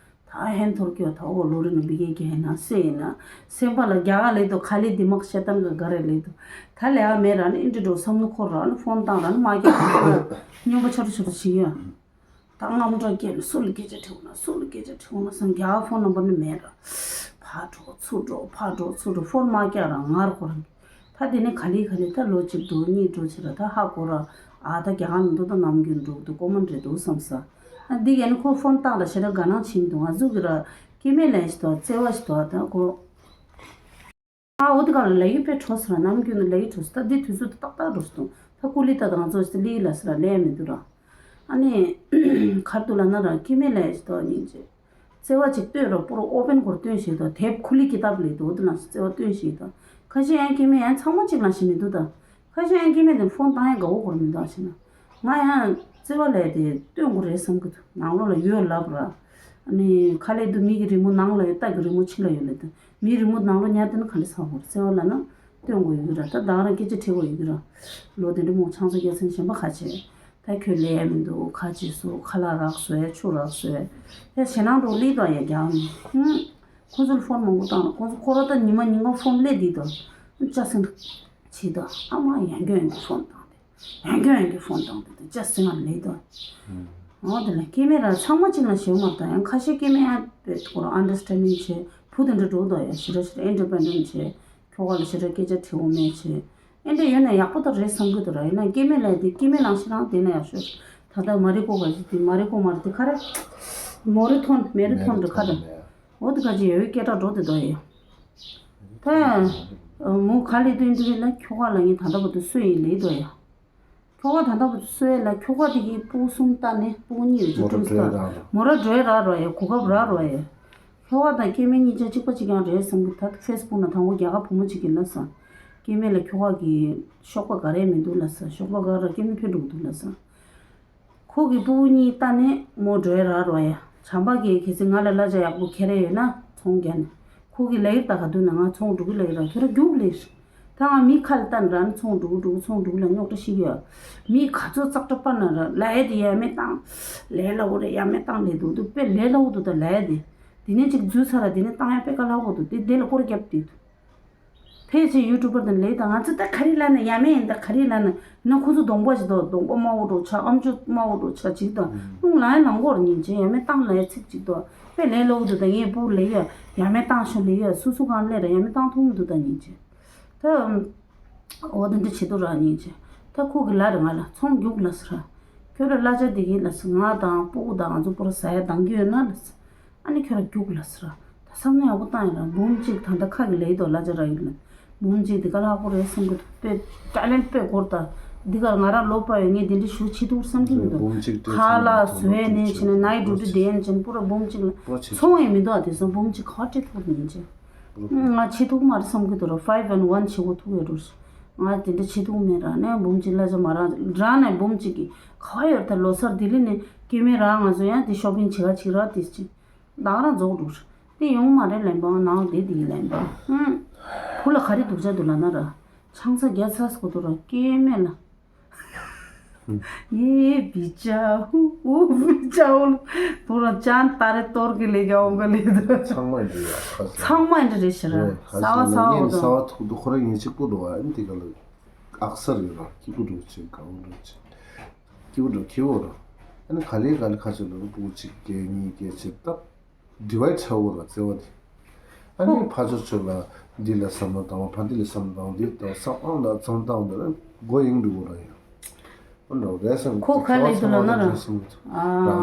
ད་ཧན་ཐོར་གྱི་ཨ་ད་ཨོ་ལོ་རི་ནང་བི་གེ་གི་ཧན་ན་སེ་ཡིན་ན་སེམས་པ་ལ་རྒྱ་གར་ལེགས་འདུག་ཁ་ལི་དི་མག་ཤེ་ཏམ་གི་ག་རེ་ལེགས་འདུག་ད་ལས་ཨ་མེད་ར་ནི་ཨིན་དྲི་འགྲོ་བསམ་ནུ་ཁོ་ར་ནི་ཕོན་བཏང་ར་ནི་མ་སྐྱེ་ཁོ་ར་སྨྱོན་པ་ཆོ་རུ་ཆོ་རུ་བྱེད་ཡོད། ད་རྔམ་སྐྲག་སྐྱེས་ནས་སུ་ལ་སྐད་ཆ་དྲི་འོང་ན་སུ་ལ་སྐད་ཆ་དྲི་འོང་ན་བསམ་རྒྱ་གར་ཕོན་ནམ་བར་ནི་མེད་ར། ཕར་འགྲོ་ཚུར་འགྲོ་ཕར་འགྲོ་ཚུར་འགྲོ་ཕོན་མ་རྒྱག་ར་ངར་གོ་རང་གི་ད་དེ་ནས་ག་ལེ་ག་ལེ་ད་ལོ་གཅིག་འགྲོ་གཉིས་འགྲོ་ཕྱིར་ར་ད་ཧ་གོ་ར་ཨ་ད་རྒྱ་གར་ནང་འགྲོ་ད་ནམ་རྒྱུན་འགྲོ་འདུག་ཀོ་མན་རེད་འདུག་བསམ་ས། ཨ་འདི་ག་ནི་ཁོ་ཕོན་བཏང་ར་ཞེ་དྲག་དགའ་སྣང་བྱེད་མི་འདུག་ང་ཟུག་གི་ར་སྐྱེ་དམན་ལན་ཞིག་དང་བརྩེ་བ་ཞིག་དང་ད་ཁོ། ཨ་འོ་དེ་ག་ལ་ལས་ཡུན་དཔེ་འཕྲོ་ཟེར་ནམ་རྒྱུན་ནི་ལས་ཡུན་འཕྲོ་ཟེར་ད་འདི་དུས་ཚོད་དུ་ཏག་ཏག་འགྲོ་སོང་། ད་ཀུ་ལི་ད་དང་ཚོ་ཞིག་ལི་ལ་ཟེར་ལས་མི་འདུག་ར། ཨ་ནི་གར་དུ་ལ་ན་ར་སྐྱེ་དམན་ལན་ཞིག་དང་ཉིན་ཅེ། བརྩེ་བ་ཅིག་སྟོན་རོགས་པོ་རོགས་ཨོ་པན་གོར་སྟོན་ཞིག་དང་དེབ་ཁུ་ལི་ཀི་ཏབ་ལས་དོ་དུ་ལ་བརྩེ་བ་སྟོན་ཞིག་དང་ཁ་ཤས་ཡང་སྐྱེ་དམན་ཡང་ཚང་མ་གཅིག་ལ་ཞིག་མི་འདུག་ད། ཁ་ཤས་ཡང་སྐྱེ་དམན་དེ་ཕོན་བཏང་ཡང་དགའ་བོ་གོ་ར་མི་འདུག་ཨ་ཤེ་ན། ང་ཡང་བརྩེ་བ་ལས་དེ་སྟོན་དགོས་རེད་བསམ་གི་འདུག་ནང་ལོགས་ལ་ཡོད་ལབ་ར། ཨ་ནི་ཁ་ལས་དུ་མི་གི་རི་མོ་ནང་ལ་ཡོད་རྟ་གི་རི་མོ་ཕྱི་ལ་ཡོད་ལབ་དུ་མིའི་རི་མོ་ནང་ལོགས་ཉར་དེ་ན་ག་འདྲ་ཟ་བོར་བརྩེ་བ་ལ་ན་སྟོན་དགོས་ཡོད་གི་ར་ད་ད་ག་རང་སྐད་ཆ་དྲི་དགོས་ཡོད་གི་ར། ལོ་དེ་འདྲ་མོ་ཆང་ས་རྒྱལ་མཚན་གཞན་པ་ཁ་ཆེ། ད་ཁྱོད་ལས་ཡ་མི་འདུག་ཁ་ཆེ་སོ་ཁ་ལག་རག་སོ་ཡ་ཆུ་རག་སོ་ཡ། ཡ་ཞེ་ནང་འགྲོ་ལི་དོ་ཡ་རྒྱང་། ཧུམ། ཁོ་ཚོར་ཕོན་མང་པོ་བཏང་ན་ཁོ་ཚོ་ཁོ་ར་ད་ཉི་མ་ཉིན་གང་ཕོན་སླེབས་དེ་དོ། ཅ་སེང་། ཆེ་དོ། ཨ་མ་ཡང་སྐྱོན་ཡང་སྐྱོན་ཕོན་བཏང་དེ། ཡང་སྐྱོན་ཡང་སྐྱོན་ཕོན་བཏང་དེ་དོ་ཅ་སེང་ང་ལེ་དོ། འོ་དེ་ལ་སྐྱེ་དམན་ར་ཚང་མ་གཅིག་ལ་ཞེ་བོ་མ་བཏང་ཡང་ཁ་ཤས་སྐྱེ་དམན་ཡང་པའི་ཐོག་ར་ཨན་ཌར་སི་ཊེན་ཌིང་བྱེད་བུ་དེ་འདྲ་འགྲོ་དོ་ཡ་ཞེ་དྲག་ཞེ་དྲག་ཨིན་ཌི་པེན་ཌེན་ཊི་བྱེད། ཁྱོ་ག་ལ་ཞེ་དྲག་སྐད་ཆ་དྲི་འོ་མེད་བྱེད། ཨེ་འདྲ་ཡོད་ན་ཡག་པོ་ད་རེད་བསམ་གི་འདུག་ར། ཡིན་ན་སྐྱེ་དམན་ལས་དེ་སྐྱེ་དམན་ལང་ཤི་རང་དེ་ན་ཡག་ཤོས། ད་ལྟ་མ་རི་ཀོ་ག་ཞིག་དེ་མ་རི་ཀོ་མ་རི་དེ་ག་རེ། མོ་རི་ཐོན་མེ་རི་ཐོན་རི་ག་རེ། འོ་དེ་ག་ཅི་ཡོད་སྐད་གྲགས་འགྲོ་དེ་འདུག་ཡ། ད། མོ་ག་ལས་དོན་དེ་ལ་ཁྱོ་ག་ལ་ངས་ད་ལྟ་བར་དུ་སུ་ཡིན་ལས་འདུག་ཡ། ཁྱོ་ག་ད་ལྟ་བར་དུ་སུ་ཡིན་ལ་ཁྱོ་ག་དེ་གི་སྤུ་གུ་གསུམ་ལྟ་ནས་སྤུ་གུ་གཉིས་རེ་ཅིག་མོ་ར་བསྐྲུན་སོང་། བྲོས་ར་ར། མོ་ར་བྲོས་ར་རོ་ཡ་གོ་སྐབས་ར་རོ་ཡ། ཁྱོ་ག་དང་སྐྱེ་དམན་གཉིས་ཆ་གཅིག་པ་གཅིག་རྐྱང་རེད་བསམ་གི་ད་ལྟ་ཕེ་སི་བུག་ནང་དང་པོ་རྒྱ་གར་བུ་མོ་གཅིག་གིས་ལབ་སོང་། སྐྱེ་དམན་ལ་ཁྱོ་ག་གི་གཤོག་པ་ག་རེ་མི་འདུག་ལབ་སོང་། གཤོག་པ་ག་ར་སྐྱེ་དམན་ཕེབས་འགྲོ་གི་འདུག་ལབ་སོང་། ཁོ་གི་སྤུ་གུ་གཉིས་ལྟ་ནས་མོ་བྲོས་ར་རོ་ཡ། བྱམས་པ་གིས་གལ་སྲིད་ང་ལ་གླ་ཆ་ཡག་པོ་ཁྱེར་ཡོད་ན་ཚོང་རྒྱག་ནས། ཁོ་གི་ལས་ཡུལ་ད་ག་དུས་ན་ང་ཚོང་འགྲོ་གི་ལས་ཡུལ་ར་ཁྱོད་ར་རྒྱུགས་ལས། ད་ང་མི་ཁ་ལ་ལྟ་ན་ར་ནི་ཚོང་འགྲོ་གི་འགྲོ་གི་ཚོང་འགྲོ་གི་ལ་རྙོག་དྲ་ཤི་གི་ཡོད། མི་ག་ཚོད་ཙག་སྒྲ་པ་ན་ར་ལས་ཡ་དེ་ཡ་མེད་བཏང་། ལས་སླ་བོ་རེད་ཡ་མེད་བཏང་ལས་འདུག་འདུག་དཔེ་ལས་སླ་བོ་འདུག་ད་ལས་ཡ་དེ། དེ་ནས་ཅིག་འཛུལ་ཚར་ར་དེ་ནས་བཏང་ཡ་དཔེ་དཀའ་སླ་བོ་འདུག་དེ་དེ་ལ་སྐོར་རྒྱབ་དེ་འདུག་ཕལ་ཆེར་ཡུ་ཊུབ་པར་དང་ལས་དང་ང་ཚོ་ད་ག་རེ་ལབ་ན་ཡ་མེད་ཡིན་ད་ག་རེ་ལབ་ན་ན་ཁོ་ཚོ་གདོང་པ་ཞིག་དང་གདོང་པ་དམར་བོ་འགྲོ་ཆ་ཨམ་ཅོག་དམར་བོ་འགྲོ་ཆ་ཅིག་དང་རླུང་ལངས་ཡ་ལངས་སྐོར་ཉིན་བྱེད་ཡ་མེད་བཏང་ལ་ཡ་ཚིག་ཅིག་དང་དཔེ་ལས་སླ་བོ་འདུག་ད་ངས་སྤུ་ལས་ཡ་ཡ་མེད་བཏང་ཤོག་ལས་ཡ་སུ་སུ་གང་ལས་ར་ཡ་མེད་བཏང་ཐུབ་མི་འདུག་ད་ཉིན་བྱེད་ད། འོ་དེ་འདྲ་བྱེད་དུ་ར་ཉིན་བྱེད་ད་ཁོ་གི་ལ་ར་ང་ལ་ཚོང་རྒྱུགས་ལ་ཟེར་ར། ཁྱོད་ར་གླ་ཆ་དེ་གི་ལ་ཟེར་ང་དང་སྤུ་གུ་དང་ང་ཚོ་པོ་ར་ཟ་ཡ་འདང་གི་ཡོད་ན་ལ་ཟེར། ཨ་ནི་ཁྱོད་ར་རྒྱུགས་ལ་ཟེར་ར། ད་བསམ་བློ་ཡག་པོ་བཏང་ཡིན་ར་འབུམ་གཅིག་ད་ལྟ་ཁ་གི་ལས་དོ་གླ་ཆ་རག་ཡོད་ལ། འབུམ་གཅིག་དེ་ག་ལ་ཧ་གོ་རེད་བསམ་གི་འདུག་དཔེ་ཊེ་ལེན་ཊི་དཔེ་འགོར་ད། འདི་གར་ང་ར་ལོ་པ་ཡོད་ངས་དེ་འདྲ་ཞུ་བྱེད་ཐུབ་བསམ་གི་མི་འདུག་འབུམ་གཅིག་སྤྲད་ཁ་ལ་ཚར་ནས་བཟོས་ནས་བྱས་ནས་ནའི་ཌུ་ཊི་དེ་ཡན་ཅན་པུ་ར་འབུམ་གཅིག་ལ་པོ་ཆེ་ཚོང་ཡིན་མི་འདུག་ཨ་དེ་སང་འབུམ་གཅིག་ག་བ་སྤྲད་ཐུབ་ཡིན་ཅེ། ང་བྱེད་ཐུབ་མ་རེད་བསམ་གི་འདུག་ར་ཕའིབ་ཨེན་ཌི་ཝན་བྱེད་དགོས་ཐུག་ཡོད་འགྲོ། ང་དེ་འདྲ་བྱེད་ཐུབ་མེད་ར་ནས་འབུམ་གཅིག་གླ་ཆ་མ་རག་ར་ནས་འབུམ་གཅིག་གི་ག་བ་ཡོད་ད་ལོ་སར་ལྡི་ལི་ནས་སྐྱེ་དམན་ར་ང་ཚོ་ཡང་དེ་ཤོ་པིང་བྱེད་ག་བྱེད་ར་དེ་ཅི། བདག་རང་རྫོགས་འགྲོ། དེ་ཡོང་མ་རེད་ལན་པ་ནང་དེ་དེ་ལན་པ། ཧུམ། བུ་ལ་ག་རེ་སྡུག་ཅག་འདུག་ལབ་ན་ར། ཆང་ས་བརྒྱ་ཚར་སོང་འདུག་ར་སྐྱེ་དམན་ལ། ཡེ་བི་ཅ་ཧུ་ཨུ་བི་ཅ་ཧུ་ལ། བུ་རང་ཅང་ཏ་རེ་གཏོར་གི་ལས་ཀ་འོང་གི་ལས་འདུག་ཚང་མ་འདི་ཡ་ཁ་ས། ཚང་མ་འདི་རེད་ཤི་ར། རེད། ས་བ་ས་བ་ངས་འོ་ས་བ་ཐུག་འདུག་ཁོ་རང་ཉིན་གཅིག་པུ་འགྲོ་བ་ཨ་ནི་དེ་ག་ལ་ཨག་སར་ཡོད་ར་སྐྱིད་པོ་འགྲོ་ཆེ་གང་འགྲོ་ཆེ། སྐྱིད་པོ་འགྲོ་ཁྱི་བོ་ར། ཨ་ནི་ག་ལེ་ག་ལེ་ཁ་ཆེ་ལ་ལུ་པུ་ཅིག་སྐྱེ་གཉིས་སྐྱེ་ཆེ་སྟབས། ཌི་ཝའི་ཌི་བྱ་འོ་ར་བརྩེ་བ་དེ། ཨ་ནི་ཕ་ཆོ་ཆོ་ལ་འདི་ལ་བསམ་བློ་བཏང་བ་ཕ་འདི་ལ་བསམ་བློ་བཏང་བ་འདི་ལྟ་བསམ་ཨང་ལ་བསམ་བློ་བཏང་བ་ན་མགོ་ཡིང་འགྲོ་གི་ར་ཡ། ཨོ་འདྲ་རེད་བསམ་ཁོ་ག་ལས་འདུག་ལབ་ན་ར། རང་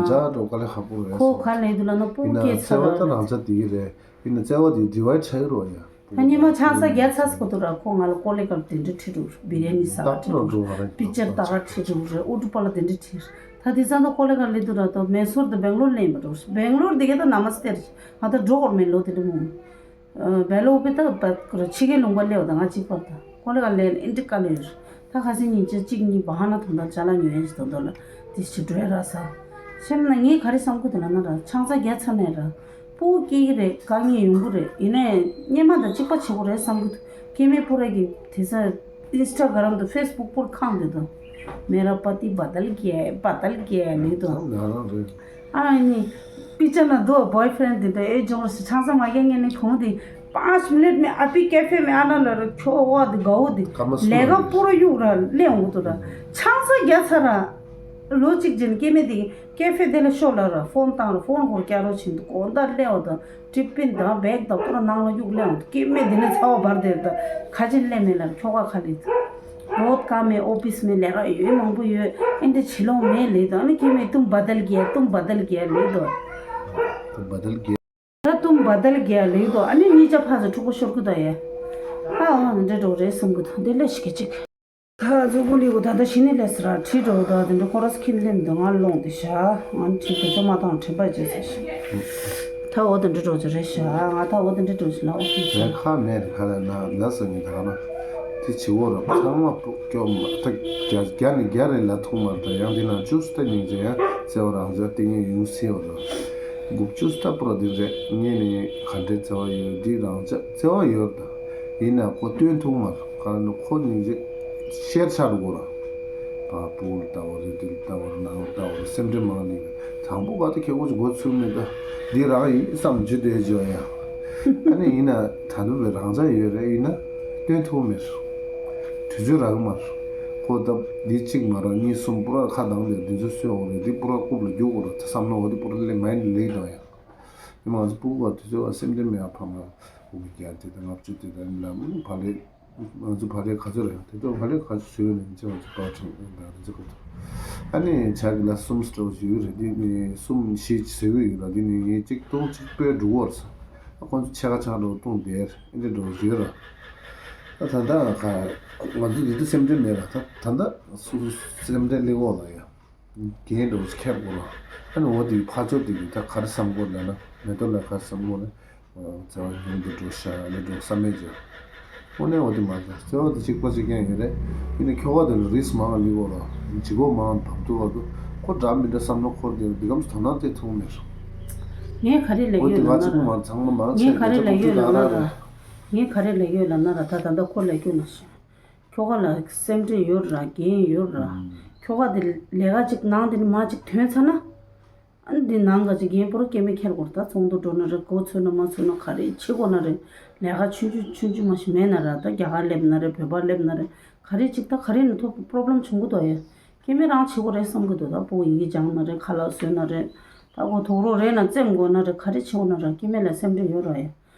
ཅག་འགྲོ་ག་ལས་ཧ་པོ་རེད་ཁོ་ག་ལས་འདུག་ལབ་ན་སྤུ་གུ་སྐྱེས་ཚར་བ་ད་རང་ཅག་དེ་གི་རེད་ཡིན་ན་བརྩེ་བ་དེ་ཌི་ཝའི་ཌི་བྱ་གི་ར་ཡ། ད་ཉི་མ་ཆང་ས་བརྒྱ་ཚར་སོང་འདུག་ར་ཁོ་ང་ལ་ཀོ་ལེ་གར་དེ་འདྲ་ཁྲིད་འགྲོ་ར་བི་རི་ཡ་ནི་ཟ་ག་ཁྲིད་འགྲོ་ར་པི་ཅར་ལྟ་ག་ཁྲིད་འགྲོ་ར་ཨོ་ཊོ་པ་ལ་དེ་འདྲ་ཁྲིད་ར། ད་དེ་ཚང་ད་ཀོ་ལེ་གར་སླེབས་དུས་ར་ད་མེ་སོར་དུ་སྦེང་ལོར་སླེབས་པ་འགྲོ། སྦེང་ལོར་དེ་ག་ད་ན་མ་སྟེར་ང་ད་འགྲོ་དགོས་མེད་ལོ་དེ་འདྲ་མོ། སྦེང་ལོར་དཔེ་ད་ཕྱི་རྒྱལ་ལུང་པ་སླེབས་པ་ད་ང་གཅིག་པར་ད་ཀོ་ལེ་གར་སླེབས་ཨིན་ཏི་ཀ་ལེར་ད་ཁ་སང་ཉིན་ཅིག་གཅིག་གཉིས་བ་ཧ་ན་དོན་དག་ཅ་ལག་ཉོ་ཡས་ཞིག་དོན་དག་ལ་དེ་ཞིག་འགྲོ་ཡ་ར་ས་ཤེམ་ན་ངས་ག་རེ་བསམ་གི་འདུག་ལབ་ན་ར་ཆང་ས་བརྒྱ་ཚར་ནས་ར་སྤུ་གུ་སྐྱེ་གི་རེད། དཀའ་ངལ་ཡོང་གི་རེད། ཡིན་ནའི་སྔོན་མ་དང་གཅིག་པ་བྱེད་དགོས་རེད་བསམ་གི་འདུག་སྐྱེ་དམན་པུ་ར་གི་དེ་ས་ཨིན་སི་ཊ་གྷ་རམ་དང་ཕེ་སི་བུག་པུར་ཁེངས་བསྡད་དོ། མེ་ར་པ་ཏི་བ་དལ་གྱེ་བ་དལ་གྱེ་ལེགས་དོ། ད་ང་རང་རེད། ཨ་ནི་པི་ཅར་ན་དོ་བོའི་ཕྲེན་དེ་དོ་ཨེ་ཇོང་ར་སི་ཆང་ས་མ་རྒྱག་ངེས་ནི་གོང་དེ་པཱན་ཆ་མི་ནེ་མེ་ཨ་པི་ཀེ་ཧྥེ་མེ་ཨ་ན་ལ་ར་ཁྱོ་བ་དེ་གའོ་དེ་ཀ་མ་སུ་ལས་ཀ་པུ་ར་གཡུག་ར་སླེབས་འོང་གི་འདུག་ར་ཆང་ས་བརྒྱ་ཚར་ར་ལོ་གཅིག་རྗེས་ནས་སྐྱེ་དམན་དེ་ཀེ་ཧྥེ་དེ་ལ་ཤོག་ལ་ར་ཕོན་བཏང་ར་ཕོན་སྐོར་སྐྱ་རོ་ཆེན་དུ་གོང་ད་སླེབས་འོང་དང་། ཏི་ཕིན་དང་བེག་དང་པུ་ར་ནང་ལ་གཡུག་ལེན་འོང་དུ་སྐྱེ་དམན་དེ་ནས་ཚ་བ་འབར་དེར་དང་ཁ་ཆེ་ལེན་མེད་ལ་ཁྱོ་ག་ཁ་ལེ་དུ་ बहुत काम है, ऑफिस में ལས་ཀ་ཡོད་མང་པོ་ཡོད། ཨེ་འདྲ་བྱེད་ལོང་མེད་ལེགས་འདུག་ཨ་ནི་ཁྱེད་མེད་तुम बदल गया, तुम बदल गया ལེགས་འདུག तुम बदल गया। ད तुम बदल गया ལེགས་འདུག་ཨ་ནི་གཉིས་ཆ་ཕར་ཚུར་འཁྲུག་པ་ཤོར་གི་འདུག་ཡ། ཨ་འོ་འདི་འདྲ་འགྲོ་རེད་བསམ་གི་འདུག་འདི་ལས་ཞིག་གཅིག་ད་གཟུགས་པོ་ལེགས་པོ་ད་ལྟ་ཞི་ནི་ལས་སི་ར་ཁྲིད་འགྲོ་ད་དེ་འདྲ་ཁོ་ར་སི་ཁིན་ལེམ་འདི་ང་ལོང་དེ་ཤ་ང་ཁྲིད་དེ་ཚོ་མ་བཏང་དྲན་པ་བརྗེད་ས་ཤི། ད་འོ་དེ་འདྲ་འགྲོ་རྒྱུ་རེད་ཤ་ང་ད་འོ་དེ་འདྲ་འགྲོ་རྒྱུ་ལ་འོ་དེ་ངས་ཁ་མེད་རེད་ཁ་ལ་ན་ལ་ས་ངས་ད་ན་དེ་བྱེད་འོ་ར་ཚང་མ་སྐྱོ་མ་ད་རྒྱ་རྒྱ་ནི་རྒྱ་རེད་ལ་ཐུག་མ་ད་ཡང་དེ་ན་ཅུས་ད་སྙིང་རྗེ་ཡང་བརྩེ་བ་རང་རྒྱ་དེ་ངས་ཡུང་སེ་འོ་ར་འགུག་ཅུས་ད་པུ་ར་དེ་རེད་ངས་ནི་ག་འདྲའི་བརྩེ་བ་ཡོད་དེ་རང་རྒྱ་བརྩེ་བ་ཡོད་ད། ཡིན་ན་ཁོ་སྟོན་ཐུབ་མ་རེད། ག་ནི་ཁོ་སྙིང་རྗེ་ཤེར་ཆགས་འགྲོ་གོ་ར། ཕ་སྤུ་གུ་ལ་ལྟ་བ་རེད་དེ་ལ་ལྟ་བ་རེད་ནང་ལ་ལྟ་བ་རེད་སེམས་ཁྲལ་མང་ལི་དང་པོ་ག་དེ་ཁེ་ཁོ་ཅིག་མགོ་ཚུགས་མེད་ད། འདི་རང་ཡིན་བསམ་རྒྱུ་དེ་བརྗོད་ཡ། ཨ་ནི་ཡིན་ན་ད་ལུ་བའི་རང་ཅག་ཡོད་རེད་ཡིན་ན་སྟོན་ཐུབ་མེད། དུས་ཚོད་རག་གི་མ་རེད། ཁོ་ད་འདི་གཅིག་མ་རེད་གཉིས་གསུམ་པུ་ར་ཁ་གདངས་ཏེ་འདི་ཚོ་སོས་འོ་རེད་འདི་པུ་ར་རྐུབ་ལ་རྒྱུག་འོ་ར་ད་བསམ་ན་འོ་འདི་པུ་ར་ལས་མ་ཡིན་ལེགས་དང་ཡ། ང་ཚོ་སྤུ་གུ་དུས་ཚོད་སེམས་ཁྲལ་མེད་ཨ་ཕ་མ་སྤུ་གུ་བརྒྱ་དེ་དང་ལྔ་བཅུ་དེ་དང་ལ་མི་བ་ལེ་ང་ཚོ་བ་ལེ་ག་ཚོད་རེད་དེ་ཚོ་བ་ལེ་ག་ཚོད་ཞུ་ཡོད་ནས་ཚེ་ང་ཚོ་པར་ཁྲིད་དང་རི་ཚེ་ཁོ་ཚོ་ཨ་ནི་བྱ་གི་ལ་གསུམ་སྤྲོ་ཞུ་ཡོད་རེད་འདི་ནི་གསུམ་བཞི་ཟེར་གི་ཡོད་ལ་འདི་ནི་ངས་གཅིག་སྟོང་གཅིག་པོའི་འགྲོ་བར་ས་ཁོ་ཚོ་ཕྱེད་ཀ་ཆག་འགྲོ་སྟོང་དེར་ཨེ་འདྲ་འགྲོ་ཞུ་ཡོད་ར་ད་ད་ད་ང་ཚོ་འདི་དུ་སེམས་ཁྲལ་མེད་ར་ད་ད་ད་སུ་སེམས་ཁྲལ་ལེགས་འོག་ལ་ཡ། རྒན་འདྲ་བོ་ཁྱེར་དགོས་ལ། ཨ་ནི་འོ་དེའི་ཕ་ཆོས་དེ་གི་ད་ག་རེ་བསམ་དགོས་ལ་ན་མེ་ཏོག་ལ་ག་རེ་བསམ་དགོས་ལ། བརྩེ་བ་རྒྱུན་དུ་འགྲོ་ཤ་ལེ་འགྲོ་བསམ་མེད་ཅེས། དངོས་གནས་འོ་དེ་མ་རེད་བརྩེ་བ་དེ་གཅིག་པ་གཅིག་རྐྱང་ཡོད་རེད། ཡིན་ན་ཁྱོ་ག་དེ་ལ་རིས་མང་ལི་གོ་ལ། ཇི་གོ་མང་བབ་ཐུབ་བ་དུ་ཁོ་འདྲ་མི་འདྲ་བསམ་ན་ཁོར་དེ་འདི་གམ་དོ་སྣང་དེ་ཐུག་མེད། ངས་ག་རེ་ལས་འོ་དེ་ཡོད་ལ་ང་ན་ཚོ་ར། མ་ཚང་མ་མང་ངས་ཆེ་ག་རེ་ལས་ཡོད་ལ་ན་ར། ངས་ག་རེ་ལས་ཡོད་ལ་ན་ར་ད་ད་ལྟ་ཁོ་ལས་སྐྱོ་ན་ཤ། ཁྱོ་ག་ལ་སེམས་ཁྲལ་ཡོད་ར་འགན་ཡོད་ར། ཨང་། ཁྱོ་ག་དེ་ལས་ཀ་ཅིག་ནང་དེ་ནི་མ་ཅིག་ཐོན་ཚར་ན། ཨ་ནི་འདི་ནང་ག་ཅིག་འགན་པོ་ར་སྐྱེ་མེད་ཁྱེར་དགོས་ར་ད་ཚོགས་འདུ་འགྲོ་ན་རེད་གོ་ཚོད་ན་མ་ཚོད་ན་ག་རེ་བྱེད་དགོས་ན་རེད། ལས་ཀ་ཆུང་ཆུང་ཆུང་ཆུང་མ་ཞིག་མེད་ན་ར་ད་རྒྱ་གར་སླེབས་ན་རེད་བོད་པ་སླེབས་ན་རེད་ག་རེ་ཅིག་ད་ག་རེ་ནི་ཐོབ་པོ་རོ་བྷི་ལེམ་བྱུང་གི་འདུག་ཡ། སྐྱེ་མེད་རང་བྱེད་དགོས་རེད་བསམ་གི་འདུག་ད་སྤུ་གུ་ཡི་གེ་སྦྱང་ན་རེད་ཁ་ལག་བཟོས་ན་རེད། ད་གོ་དུག་རོགས་རེད་ན་བཙེམ་དགོས་ན་རེད་ག་རེ་བྱེད་དགོས་ན་ར་སྐྱེ་མེད་ལ་སེམས་ཁྲལ་ཡོད་ར་ཡ།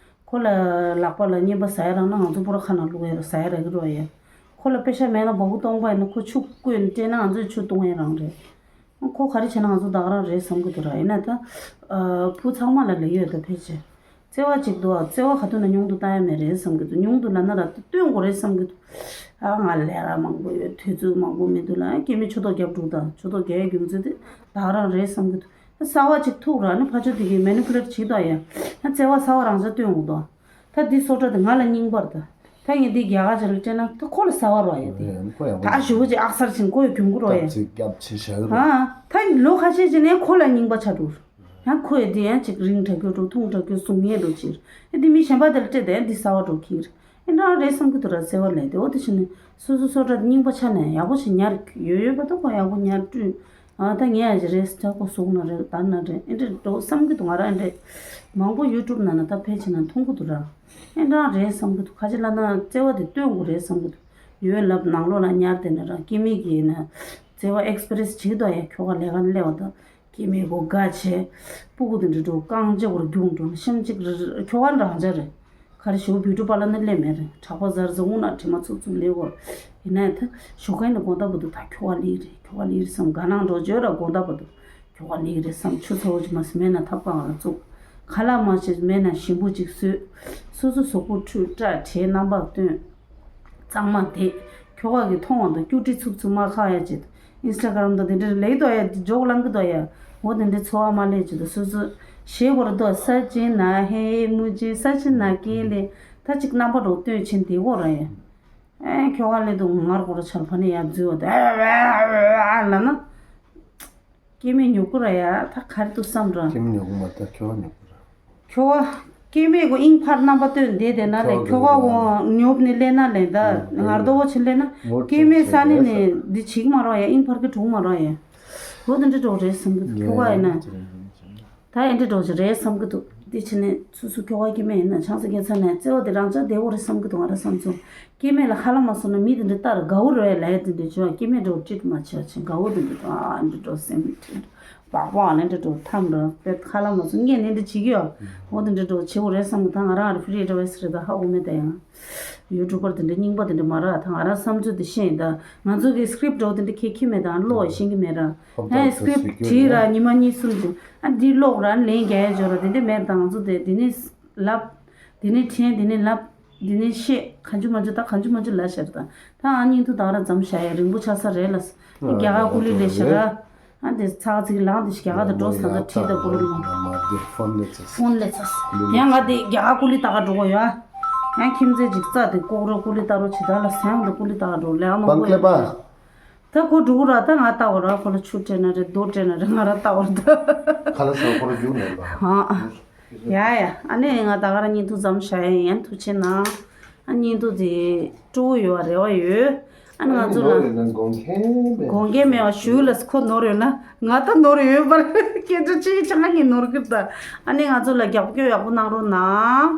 ཁོ་ལ་ལག་པ་ལ་རྔན་པ་ཟ་ཡ་རག་ན་ང་ཚོ་པུ་ར་ཁ་ནང་བླུག་ཡ་ར་ཟ་ཡ་རག་གི་རོ་ཡ། ཁོ་ལ་པེ་ཤ་མེད་ན་སྦ་ཁུག་སྟོང་པ་ཡིན་ན་ཁོ་ཆུ་བསྐོལ་ནས་སྤྲད་ན་ང་ཚོས་ཆུ་བཏུང་ཡ་རང་རེད། ཁོ་ག་རེ་བྱས་ན་ང་ཚོ་ད་ག་རང་རེད་བསམ་གི་འདུག་ར་ཡིན་ན་ད། བུ་ཚང་མ་ལ་ལས་ཡོད་ད་ཕལ་ཆེར། བརྩེ་བ་ཅིག་འདུག་ཨ་བརྩེ་བ་ག་དུས་ན་ཉུང་དུ་བཏང་ཡ་མེད་རེད་བསམ་གི་འདུག་ཉུང་དུ་ལབ་ན་ར་ད་སྟོན་དགོས་རེད་བསམ་གི་འདུག་ཨ་ང་ལས་ཀ་མང་པོ་ཡོད་དུས་ཚོད་མང་པོ་མི་འདུག་ལ་ཨ་སྐྱེ་མེད་ཆུ་ཏོག་རྒྱབ་འགྲོ་དང་ཆུ་ཏོག་རྒྱག་ཡ་རྒྱུ་མཚན་དེ་ད་ག་རང་རེད་བསམ་གི་འདུག་གསར་བ་ཅིག་ཐུག་ར་ནི་ཕ་ཆོས་དེ་གིས་མེ་ནི་པུ་ལེ་ཊི་བྱེད་དོ་ཡ། ན་བརྩེ་བ་གསར་བ་རང་ཅག་སྟོན་འོང་དོ། ད་འདི་སོ་ཏྲ་དེ་ང་ལ་རྙིང་པར་ད། ད་ངས་འདི་རྒྱ་གར་ཅིག་ལ་སྤྲད་ན་ད་ཁོ་ལ་གསར་བ་རོ་ཡ་དེ། ཨེ་ཁོ་ཡང་ད་ཞུ་བོ་ཅིག་ཨག་སར་ཕྱིན་ཁོ་ཡ་གྱོང་གུ་རོ་ཡ། སྐྱབས་ཅིག་སྐྱབས་ཆེ་ཞག་རེད། ཨ་ད་ལོ་ཁ་ཤས་ཅིག་ནས་ཁོ་ལ་རྙིང་པ་ཆགས་འགྲོ། ཡང་ཁོ་ཡ་འདི་ཡང་ཅིག་རིང་དྲགས་རྒྱུ་འགྲོ་ཐུང་དྲགས་རྒྱུ་གཟུགས་ངན་འགྲོ་ཕྱིར། ཨེ་འདི་མི་གཞན་པ་དེ་ལ་སྤྲད་དེ་ཡང་འདི་གསར་བ་འགྲོ་ཁྱིར། ཨེ་འདྲ་རེད་བསམ་གི་འདུག་ར་བརྩེ་བ་ལས་དེ་འོ་དེ་བྱས་ནས་སོ་སོ་སོ་ཏྲ་རྙིང་པ་ཆགས་ནས་ཡག་པོ་ཞིག་ཉར་ཡོད་ཡོད་པ་ད་ཁོ་ཡག་པོ་ཉར་བཀྲུས། ཨ་ད་ངས་ཡ་ཅིག་རེས་ད་ཁོ་བཟུང་ན་རེད་བདར་ན་རེད་ཨེ་འདྲ་འགྲོ་བསམ་གི་འདུག་ང་རང་ཨེ་འདྲ་མང་པོ་ཡུ་ཊུབ་ནང་ན་ད་ཕལ་ཆེར་ན་མཐོང་གི་འདུག་ར། ཨེ་འདྲ་རེད་བསམ་གི་འདུག་ཁ་ཅིག་ལབ་ན་བརྩེ་བ་དེ་སྟོན་དགོས་རེད་བསམ་གི་འདུག་ཡོད་ལབ་ནང་ལོགས་ལ་ཉར་དེ་ནས་རང་སྐྱེ་དམན་གྱི་ཡིན་ན་བརྩེ་བ་ཨེག་སི་པི་རེ་སི་བྱེད་དོ་ཡ་ཁྱོ་ག་ལས་ཀ་ནས་སླེབས་པ་དང་། སྐྱེ་དམན་གོ་དགའ་བྱས། སྤུ་གུ་དེ་འདྲ་འགྲོ་རྐང་རྗེ་བོར་རྒྱུག་འགྲོ་ན་ཤམ་གཅིག་རེ་རེ་ཁྱོ་ག་རང་འཇགས་རེད། ག་རེ་ཞུ་བི་ཊུ་པ་ལ་ནི་སླེབས་མེད་རེད་གྲགས་པ་ཟར་ཟ་འུ་ན་དྲི་མ་ཚུབ་ཚུབ་ལེ་བོར། ཡིན་ན་ཡང་ད་ཞོགས་ཀས་ནས་དགོང་དག་བར་དུ་ད་ཁྱོ་ག་ལིག་རེད་ཁྱོ་ག་ལིག་རེད་བསམ་དགའ་སྣང་འགྲོ་བརྗོད་ར་དགོང་དག་བར་དུ་ཁྱོ་ག་ལིག་རེད་བསམ་ཆུ་ཚ་བོ་ཅིག་མ་ཟིན་མེད་ན་ཐབ་ཀ་ང་ལ་བཙུགས། ཁ་ལག་མ་བྱེད་མེད་ན་ཞིམ་པོ་ཅིག་བཟོས། སོ་སོ་གཟུགས་པོ་འཁྲུད་སྐྲ་བྲེག་རྣམ་པ་སྟོན། གཙང་མ་བསྡད། ཁྱོ་ག་གིས་མཐོང་བ་དང་སྐྱུག་དྲི་ཚུབ་ཚུབ་མ་ཁག་ཡ་བྱེད། ཨིན་སི་ཊ་གྷ་རམ་དང་དེ་འདྲ་ལེགས་དོ་ཡ་འཇོག་ལང་གི་དོ་ཡ། འོ་དེ་འདྲ་འཚོ་བ་མ་ལས་བྱེད་དོ་སོ་སོ། ཞེས་བར་དོ་ས་ཅི་ན་ཧེ་མུ་ཇེ་ས་ཅི་ན་ཀེ་ལེ། ད་ཅིག་རྣམ་པ་འདྲ་བོ་སྟོན་ཕྱིན་དེ་གོ་ར་ཡ། ཨེ་ཁྱོ་ག་ལེ་དུ་ངར་གོ་ར་ཆར་ཕ་ནི་ཡ་འཛུལ་བ་དེ་ཨ་ཨ་ཨ་ཨ་ལ་ན། སྐྱེ་དམན་ཉོབ་ཀྱི་ར་ཡ་ད་ག་རེ་འདུག་བསམ་ར། སྐྱེ་དམན་ཉོབ་ཀྱི་མ་ད་ཁྱོ་ག་ཉོབ་ཀྱི་ར། ཁྱོ་ག་སྐྱེ་དམན་གོ་ཨིན་ཕར་རྣམ་པ་སྟོན་བསྡད་དེ་ན་ལས་ཁྱོ་ག་གོ་ཉོབ་ནི་ལེ་ན་ལེ་ད་ངར་རྡོ་བོ་ཆེ་ལེ་ན་སྐྱེ་དམན་ས་ནི་ནི་འདི་བྱེད་ཀྱི་མ་ར་ཡ་ཨིན་ཕར་གི་གྲུང་མ་ར་ཡ། འོ་དེ་འདྲ་འགྲོ་རེད་བསམ་གི་འདུག་ཁྱོ་ག་ཡིན་ན། ད་ཨེ་འདྲ་འགྲོ་ཅིག་རེད་བསམ་གི་འདུག་འདི་ཕྱི་ནས་སོ་སོ་ཁྱོ་ག་སྐྱེ་དམན་ཡིན་ན་ཆང་ས་སྐྱེ་ཚ་ནས་བརྩེ་བ་དེ་རང་ཅག་བདེ་བོ་རེད་བསམ་གི་འདུག་ང་ར་བསམ་ཚུལ། སྐྱེ་དམན་ལ་ཧ་ལ་མ་སོང་ན་མི་དེ་འདྲ་ལྟར་དགའ་བོ་རེད་ལ་ཡ་དེ་འདྲ་བྱུང་བ་སྐྱེ་དམན་འགྲོ་ཀྲིད་མ་བྱས་བྱས་དགའ་བོ་དེ་འདྲ་དང་ཨ་འདྲ་འགྲོ་སེམས་མི་ཁྲིད། སྦག་སྦག་ལན་འདྲ་འགྲོ་ཐམ་ར་པེ་ཁ་ལ་མ་སོང་ངས་ནི་འདི་བྱེད་ཀྱི་ཡོད། འོ་དེ་འདྲ་འགྲོ་བྱེད་དགོས་རེད་བསམ་གི། ད་ང་རང་ཨ་རི་ཕི་རི་འདྲ་བས་རེད། ད་ཧ་གོ་མེད་ད་ཡང་ཡུ་ཊུབ་པར་དེ་འདྲ་རྙིང་པ་དེ་འདྲ་མ་རག་ད་ང་རང་བསམ་ཚུལ་དེ་བཤད་ཡིན། ད་ང་ཚོ་གི་སི་ཀི་རིབ་འདྲ་བོ་དེ་འདྲ་ཁྱེད་ཁྱེད་མེད་ད་ཀློག་ཤེས་ཀྱི་མེད་ར། ཧམ་ཧེ་ད་སི་ཀི་རིབ་ཚོ་བྲིས་ར་ཉི་མ་གཉིས་གསུམ་བྱུང་ཨ་འདི་ཀློག་ར་ལན་རྒྱག་ཡ་འཇོག་ར་དེ་འདྲ་མེད། ད་ང་ཚོ་དེ་དེ་ནི་ལབ། དེ་ནས་དྲན། དེ་ནས་ལབ། དེ་ནས་བཤད། གང་བྱུང་མང་བྱུང་ད་གང་བྱུང་མང་བྱུང་ལབ་ཤར། ད་ད་ཨ་སྙིང་ཐུ་ད་ར་འཛོམས་བཞག་ཡ་རིང་པོ་ཆགས་ས་རེད་ལ། ཨ་རྒྱ་གར་ཀུ་ལི་ལས་ཤར་ར། ཨ་དེ་ཚག་ཚིག་ལངས་དེ་ཤི་རྒྱ་གར་དུ་འགྲོ་ས་ད་ཁྲིད་ད་ཀུ་ལི་ལ། ཧྥོན་ལས་ཚ་ཡང་ང་དེ་རྒྱ་གར་ཀུ་ལི་ལྟ་ག་འགྲོ་གོ་ཡ། ཡང་ཁྱིམ་མཚེས་ཅིག་རྩ་དེ་ལྐོག་རོ་ཀུ་ལི་ལྟ་རོ་ཇི་ལྟར་ལ་སེམས་དེ་ཀུ་ལི་ལྟ་ག་འགྲོ་ལས་ཨ་མ་ཀུ་ལི། ད་ཁོ་འགྲོ་གི་ར། ད་ང་ལྟ་བར་ཁོ་ལ་ཆུ་སྤྲད་ན་རེད། རྡོ་སྤྲད་ན་རེད། ང་ར་ལྟ་བར་ད། ཁ་ལ་ས་ཁོ་ར་རྒྱུག་ནས་ལ། ཧ། ཡ་ཡ། ཨ་ནི་ང་ད་ག་ར་སྙིང་ཐུ་ཙམ་བྱ་ཡ་ཡན་ཐུ་ཆེ་ན། ཨ་སྙིང་ཐུ་དེ་སྤྲོ་བོ་ཡོད་རེ་བ་ཡོད། ཨ་ནི་ང་ཚོ་ལ་དགོངས་མཁན་མེད་ཁོ་ནོར་ཡོད་ན་ང་ད་ནོར་ཡོད་པར་སྐད་ཆ་ཅིག་ཆ་ང་ངས་ནོར་གི་ད། ཨ་ནི་ང་ཚོ་ལ་རྒྱབ་སྐྱོར་ཡག་པོ་གནང་རོགས་གནང་།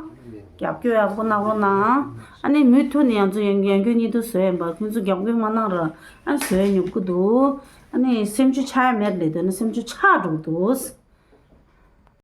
རྒྱབ་སྐྱོར་ཡག་པོ་གནང་རོགས་གནང་། ཨ་ནི་མུ་མཐུད་ནས་ང་ཚོ་ཡང་ཡང་སྐྱོར་སྙིང་ཐུ་བཟོ་ཡིན་པ། ཁྱོད་ཚོ་རྒྱབ་སྐྱོར་མ་གནང་ར། ཨ་བཟོས་ཉོབ་ཀི་འདུག་ཨ་ནི་སེམས་ཆུ་ཆག་ཡ་མེད་ལས་དོན་ན་སེམས་ཆུ་ཆག་འགྲོ་གི་འདུག